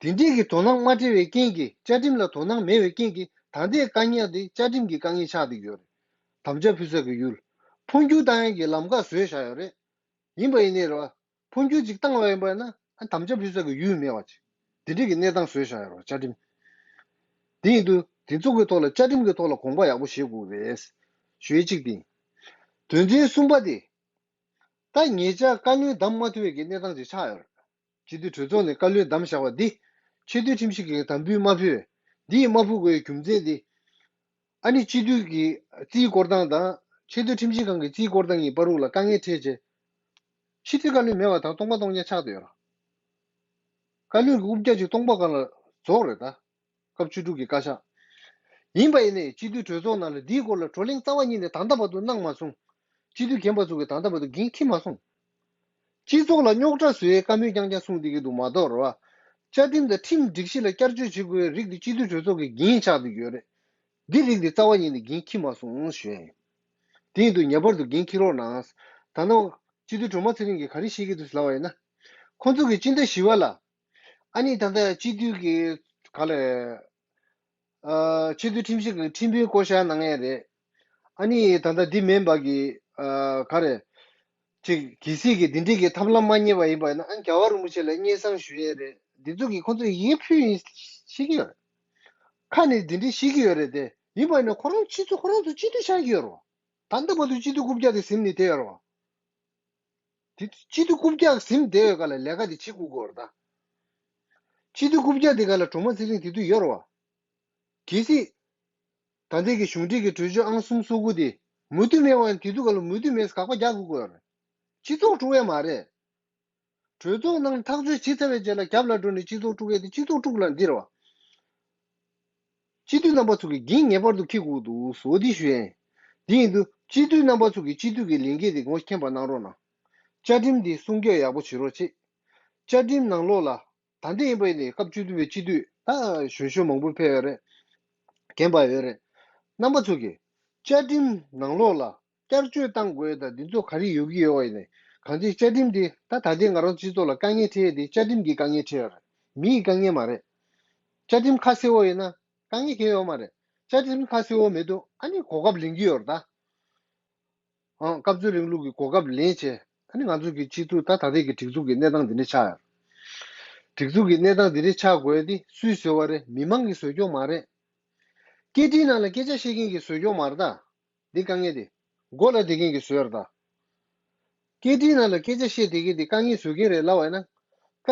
དེ་འདྲས་ཀྱི་དོ་སྣང་མ་སྤྲད་པའི་རྐྱེན་གྱིས། བཅའ་ཁྲིམས་ལ་དོ་སྣང་མེད་པའི་རྐྱེན་གྱིས་ད་ལྟའི་དཀའ་ངལ་དེ་བཅའ་ཁྲིམས་ཀྱི་དཀའ་ངལ་ཆགས་བསྡད་ཡོད་རེད། དམ་བཅའ་ཕུལ་ས་གི་ཡུལ། འཕོ་འགྱུར་བཏང་ཡ་གི་ལམ་ཁ་བཟོས་བཞག་ཡོད་རེད། ཡིན་པ་ཡིན་ནའི་རེད་བ། འཕོ་འགྱུར་ཅིག་བཏང་བ་ཡིན་པ་ཡིན་ན་ཨ་དམ་བཅའ་ཕུལ་ས་གི་ཡུལ་མེད་པ་ཅིག་དེ་འདྲས་ཀྱི་གནས་སྟངས་བཟོས་བཞག་ཡོད་རེད་བ་བཅའ་ཁྲིམས། དེ་ཡིན་དུས་དེ་ཚོ་གི་ཐོག་ལ་བཅའ་ཁྲིམས་ཀྱི་ཐོག་ལ་དགོངས་པ་ཡག་པོ་བཞེས་དགོས་རེད། ཞུ་ཡ་གཅིག་དེ་ཡིན། དོན་ཚན་གསུམ་པ་དེ། ད་ཉེ་ཆར་བཀའ་བློན་བདམས་མ་ཐུབ་པའི་གི་གནས་སྟངས་ཅིག་ཆགས་ཡོད་རེད། སྤྱི་འཐུས་གྲོས་ཚོགས་ནས་བཀའ་བློན་བདམས་བཞག་པ་འདི། ཆེས་མཐོའི་ཁྲིམས་ཞིབ་ཀྱིས་དམ་འབུལ་མ་ཕུལ། འདི་ཡིས་མ་ཕུལ་དགོས་པའི་རྒྱུ་མཚན་འདི། ཨ་ནི་སྤྱི་འཐུས་ཀྱི་རྩིས་སྐོར་སྟངས་དང་། ཆེས་མཐོའི་ཁྲིམས་ཞིབ་ཁང་གི་རྩིས་སྐོར་སྟངས་གཉིས་བར་དུ་ལ་དཀའ་ངལ་འཕྲད་རྗེས། ཕྱི་དྲིལ་བཀའ་བློན་མེད་པ་དང་སྟོང་པ་སྟོང་རྐྱང་ཆགས་བསྡད་ཡོད་རེད། བཀའ་བློན་གྱི་དབུ་བརྒྱ་ཅིག་སྟོང་པ་སྒང་ལ་རྫོགས་རེད་ད། སྐབས་བཅུ་དྲུག་གི་བཀའ་ཤག་ཡིན་པ་ཡིན་ནའི་སྤྱི་འཐུས་གྲོས་ཚོགས་ནང་ལ་འདིའི་སྐོར་ལ་བགྲོ་གླེང་རྩ་བ་ཉིད་ནས་ད་ལྟ་བར་དུ་གནང་མ་སོང་། སྤྱི་འཐུས་རྒན་པ་ཚོ་གིས་ད་ལྟ་བར་དུ་འགན་འཁྱེར་མ་སོང་། སྤྱི་ཚོགས་ལ་རྙོག་དྲ་བཟོ་ཡའི་བཀའ་མོལ་རྐྱང་རྐྱང་གསུངས་བསྡད་ཀྱི་འདུག་མ་གཏོགས་རེད་བ། བཅའ་ཁྲིམས་དང་ཁྲིམས་སྒྲིག་གཞི་ལ་བསྐྱར་བཅོས་བྱེད་དགོས་པའི་རིགས་དེ་སྤྱི་འཐུས་གྲོས་ཚོགས་ཀྱི་འགན་ཆགས་བསྡད་ཡོད་རེད། འདི་རིགས་དེ་རྩ་བ་ཉིད་ནས་འགན་འཁྱེར་མ་སོང་ཞུ་ཡ་ཡིན། དེ་ཡིན་དུས་ངེས་པར་དུ་འགན་འཁྱེར་རོགས་གནང་། ད་ནང་སྤྱི་འཐུས་སྒྲོལ་མ་ཚེ་རིང་གིས་ག་རེ་བཤད་ཀྱི་འདུག་ལབ་པ་ཡིན་ན། ཁོང་ཚོ་གིས་སྤྱི་ཟླ་བཞི་པ་ལ། ཨ་ནི་ད་ལྟ་སྤྱི་འཐུས་ཀྱི་ག་ལས། ཨ། ཆེས་མཐོའི་ཁྲིམས་ཞིབ་ཀྱི་ཁྲིམས་དཔོན་བསྐོ་བཞག་གནང་ཡས་རེད། ཨ་ནི་ད་ལྟ་འདི་མིན་པ་གི། ཨ། ག་རེ། ཅིག་གལ་སྲིད་ཀྱི་འདི་འདྲའི་གི་ཐབས་ལམ་མ་རྙེད་པ་ཡིན་པ་ཡིན་ན་ཨ་རྒྱལ་བ་རིན་པོ་ཆེ་ལ་སྙན་སེང་ཞུ་ཡས་རེད། འདི་ཚོ་གིས་ཁོང་ཚོས་ཡིག་ཕུལ་ཡིན་ཤེས་ཀྱི་ཡོད་རེད། ཁ་ནས་འདི་འདྲའི་ཤེས་ཀྱི་ཡོད་རེད་དེ། ཡིན་པ་ཡིན་ན་ཁོ་རང་སྤྱི་ཚོགས་ཁོ་རང་ཚོ་སྤྱི་འཐུས་ཆགས་ཀྱི་ཡོད་རེད་བ། ད་ལྟ་བར་དུ་སྤྱི་འཐུས་རྐུབ་བཀྱག་དེ་ཟིན་ནས་བསྡད་ཡོད་རེད་བ། དེ་སྤྱི་འཐུས་རྐུབ་བཀྱག་ཟིན་བསྡད་ཡོད་ག་ལ་ལས་ཀ་དེ་བྱེད་དགོས་ཀྱི་ཡོད་རེད་ད། སྤྱི་འཐུས་རྐུབ་བཀྱག་དེ་ག་ལ་སྒྲོལ་མ་ཚེ་རིང་དེ་དུས་ཡོད་རེད་བ། གལ་སྲིད། ད་ལྟའི་གི་གཞུང་འབྲེལ་གྱི་གྲོས་ཆོད་ཨང་གསུམ་སོ་དགུ་དེ། མུ་མཐུད་མེད་པ་ཡིན་དེ་དུས་ག་ལ་མུ་མཐུད་མེད་དགག་པ་རྒྱག་དགོས་ཀྱི་ཡོད་རེད། སྤྱི་ཚོགས་དཀྲུག་ཡ་མ་རེད། གྲོས་ཚོགས་ནང་ཐག་གཅོད་བྱེད་ཚར་བའི་རྗེས་ལ་རྒྱབ་ལ་འགྲོ་ནས་སྤྱི་ཚོགས་དཀྲུག་ཡ་དེ་སྤྱི་ཚོགས་དཀྲུག་ལ་འདི་རེད་བ། སྤྱི་འཐུས་རྣམ་པ་ཚོ་གིས་འགན་ངེས་པར་དུ་འཁྱེར་དགོས་འདུག་ཟེར་འོ་འདི་ཞུ་ཡ་ཡིན། འདི་ཡིན་དུས་སྤྱི་འཐུས་རྣམ་པ་ཚོ་གིས་སྤྱི་འཐུས་ཀྱི་ལས་འགན་དེ་ངོ་མཁྱེན་པ་གནང་རོགས་གནང་། བཅའ་ཁྲིམས་འདི་སྲུང་སྐྱོབ་ཡག་པོ་བྱེད་རོགས་བྱེད། བཅའ་ཁྲིམས་ནང་ལོགས་ལ། ད་ལྟ་ཡིན་པ་ཡིན་ནའི་སྐབས་བཅུ་བདུན་པའི་སྤྱི་འཐུས་ད་གཞོན་གཞོན་མང་པོ་ཕེབས་ཡོད་རེད། རྒན་པ་ཡོད་རེད། རྣམ་པ་ཚོ་གིས་བཅའ་ཁྲིམས་ནང་ལོགས་ལ་བསྐྱར་བཅོས་བཏང་དགོས་དང་འདི་ཚོ་ག་རེ་ཡོད་ཀྱི་ཡོད་པ་ཡིན་ནའི་གང་ཅི་བཅའ་ཁྲིམས་འདི་ད་ད་ལྟའི་ང་རང་སྤྱི་ཚོགས་ལ་དཀའ་ངལ་འཕྲད་ཡས་འདི་བཅའ་ཁྲིམས་ཀྱི་དཀའ་ངལ་འཕྲད་ཡོད་རེད། མི་ཡི་དཀའ་ངལ་མ་རེད། བཅའ་ཁྲིམས་ཁ་གསལ་བོ་ཡིན་ན་དཀའ་ངལ་གང་ཡང་ཡོད་མ་རེད། བཅའ་ཁྲིམས་ཁ་གསལ་བོ་མེད་དུས་ཨ་ནི་གོ་སྐབས་ལེན་གྱི་ཡོད་རེད་ད། ཨང་། སྐབས་འཚོལ་རིང་ལུགས་ཀྱི་གོ་སྐབས་ལེན་བྱས། ཨ་ནི་ང་ཚོ་གི་སྤྱི་ཚོགས་ད་ད་ལྟའི་གི་སྒྲིག་འཛུགས་ཀྱི་གནས་སྟངས་འདི་འདྲ་ཆགས་ཡོད། སྒྲིག་འཛུགས་ཀྱི་གནས་སྟངས་འདི་འདྲ་ཆགས་དགོས་ཡ་འདི་སུས་བཟོས་པ་རེད། མི་མང་གིས་བཟོས་ཀྱོག་མ་རེད། སྐད་འཕྲིན་ནང་ལ་སྐད་ཆ་བཤད་མཁན་གྱིས་བཟོས་ཀྱོག་མ་རེད་ད། འདི་དཀའ་ངལ་དེ། མགོ་ལ་བསྡད་མཁན་གྱིས་བཟོས་རེད་ད། སྐད་འཕྲིན་ནང་ལ་སྐད་ཆ་བཤད་བསྡད་མཁན་དེ་དཀའ་ངལ་བཟོ་མཁན་རེད་ལབ་པ་ཡིན་ན།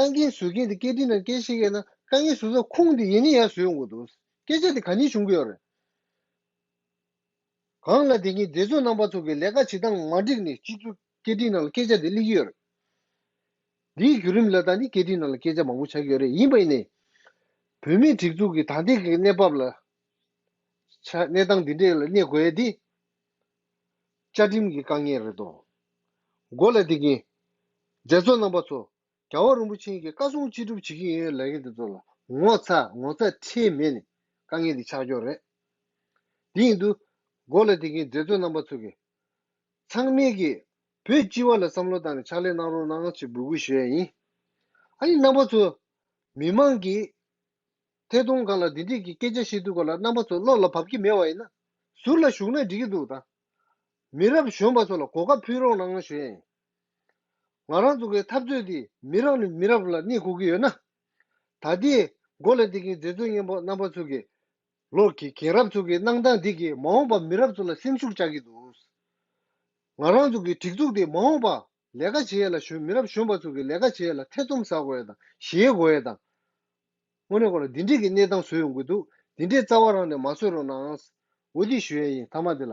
དཀའ་ངལ་བཟོ་མཁན་དེ་སྐད་འཕྲིན་ནང་སྐད་བཤད་མཁན་ན་དཀའ་ངལ་བཟོ་ས་ཁུངས་དེ་ཡིན་ནི་ཡར་བཟོས་ཡོང་གི་འདུག་སྐད་ཆ་དེ་ག་ནས་བྱུང་གི་ཡོད་རེད། གང་ལ་དེ་གཉིས་སྡེ་ཚོགས་རྣམ་པ་ཚོ་གི་ལས་ཀ་བྱེད་སྟངས་མ་འགྲིག་ནས་སྤྱི་ཚོགས་སྐད་འཕྲིན་ནང་ལ་སྐད་ཆ་དེ་སླེབས་ཀྱི་ཡོད་རེད། འདིའི་བརྒྱུད་རིམ་ལ་ད་ནི་སྐད་འཕྲིན་ནང་ལ་སྐད་ཆ་མང་པོ་ཆགས་ཀྱི་ཡོད་རེད། ཡིན་པ་ཡིན་ནའི། བོད་མིའི་སྒྲིག་འཛུགས་ཀྱི་ད་ལྟའི་གི་གནས་བབ་ལ། ཆ་གནས་སྟངས་འདི་འདྲས་ལ་གནས་དགོས་ཡ་འདི། བཅའ་ཁྲིམས་ཀྱི་དཀའ་ངལ་རེད་དོ། མགོ་ལ་བསྡད་མཁན། མཛད་གཙོ་རྣམ་པ་ཚོ། རྒྱལ་བ་རིན་པོ་ཆེ་གིས་བཀའ་གསུང་ཅི་སྒྲུབ་བྱེད་ཀྱི་ཡོད་ལབ་མཁན་དེ་ཚོ་ལ་ངོ་ཚ་ངོ་ཚ་ཁྲེལ་མེད་ནས་དཀའ་ངལ་འདི་ཆགས་ཀྱི་ཡོད་རེད། དེ་ཡིན་དུས་མགོ་ལ་བསྡད་མཁན་མཛད་གཙོ་རྣམ་པ་ཚོ་གིས་ཚང་མས་ཀྱིས་བོད་སྤྱི་བ་ལ་བསམ་བློ་བཏང་ནས་ཕྱག་ལས་གནང་རོགས་གནང་ཞེས་འབོད་སྐུལ་ཞུ་ཡ་ཡིན། ཨ་ནི་རྣམ་པ་ཚོ་མི་མང་གིས་ཐད་གཏོང་སྒང་ལ་འདི་འདྲས་ཀྱི་སྐད་ཆ་བཤད་དུས་སྐོར་ལ་རྣམ་པ་ཚོ་བློ་ལ་བབས་ཀྱི་མེད་པ་ཡིན་ན་ཟུར་ལ་བཞུགས་ན་འགྲིག་གི་འདུག་ད། མི་རབས་གཞོན་པ་ཚོ་ལ་གོ་སྐབས་ཕུལ་རོགས་གནང་ཞུ་ཡ་ཡིན། ང་རང་ཚོ་གི་འཐབ་རྩོད་འདི་མི་རབས་ནས་མི་རབས་ལ་གནས་དགོས་ཀྱི་ཡོད་ན། ད་ལྟའི་མགོ་ལ་བསྡད་མཁན་མཛད་གཙོ་རྣམ་པ་ཚོ་གི་ལོ་གི་རྒན་རབས་ཚོ་གི་གནང་སྟངས་འདི་གིས་མ་འོངས་པ་མི་རབས་ཚོ་ལ་སེམས་ཤུགས་བཅག་གི་འདུག་ང་རང་ཚོ་གི་སྒྲིག་འཛུགས་འདི་མ་འོངས་པ་ལས་ཀ་བྱེད་ཡ་ལ་གཞོན་མི་རབས་གཞོན་པ་ཚོ་གི་ལས་ཀ་བྱེད་ཡ་ལ་ཐེ་ཚོམ་ཟ་དགོས་ཡ་དང་ཞེད་དགོས་ཡ་དང་། དངོས་གནས་ཁོ་ལ་འདི་འདྲས་ཀྱི་གནས་སྟངས་བཟོས་ཡོང་གི་འདུག་འདི་འདྲས་རྩ་བ་རང་ནས་མ་བཟོས་རོགས་གནང་། འོ་འདི་ཞུ་ཡ་ཡིན། མཐའ་མ་འདི་ལ།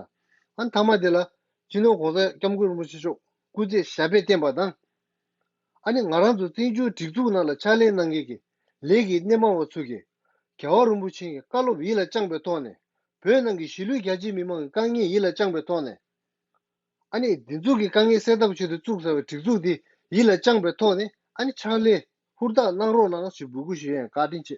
ཨ་མཐའ་མ་འདི་ལ། སྤྱི་ནོར་༸གོང་ས་༸སྐྱབས་མགོན་རིན་པོ་ཆེ་མཆོག་སྐུ་ཚེ་ཞབས་པད་བརྟན་པ་དང་། ཨ་ནི་ང་རང་ཚོ་བཙན་བྱོལ་སྒྲིག་འཛུགས་ནང་ལ་ཕྱག་ལས་གནང་མཁན་གྱི་ལས་ཀྱི་སྣེ་མང་བ་ཚོ་གིས་རྒྱལ་བ་རིན་པོ་ཆེ་གི་བཀའ་སློབ་ཡིད་ལ་བཅངས་པའི་ཐོག་ནས་བོད་ནང་གི་གཞིས་ལུས་རྒྱ་ཆེའི་མི་མང་གི་དཀའ་ངལ་ཡིད་ལ་བཅངས་པའི་ཐོག་ནས། ཨ་ནི་འདི་ཚོ་གི་དཀའ་ངལ་སེལ་ཐབས་ཆེད་དུ་བཙུགས་ཚར་བའི་སྒྲིག་འཛུགས་འདི་ཡིད་ལ་བཅངས་པའི་ཐོག་ནས་ཨ་ནི་ཕྱག་ལས་ ཧུར་ཐག་གནང་རོགས་གནང་ཞེས་འབོད་སྐུལ་ཞུ་ཡ་ཡིན། བཀའ་དྲིན་ཆེ།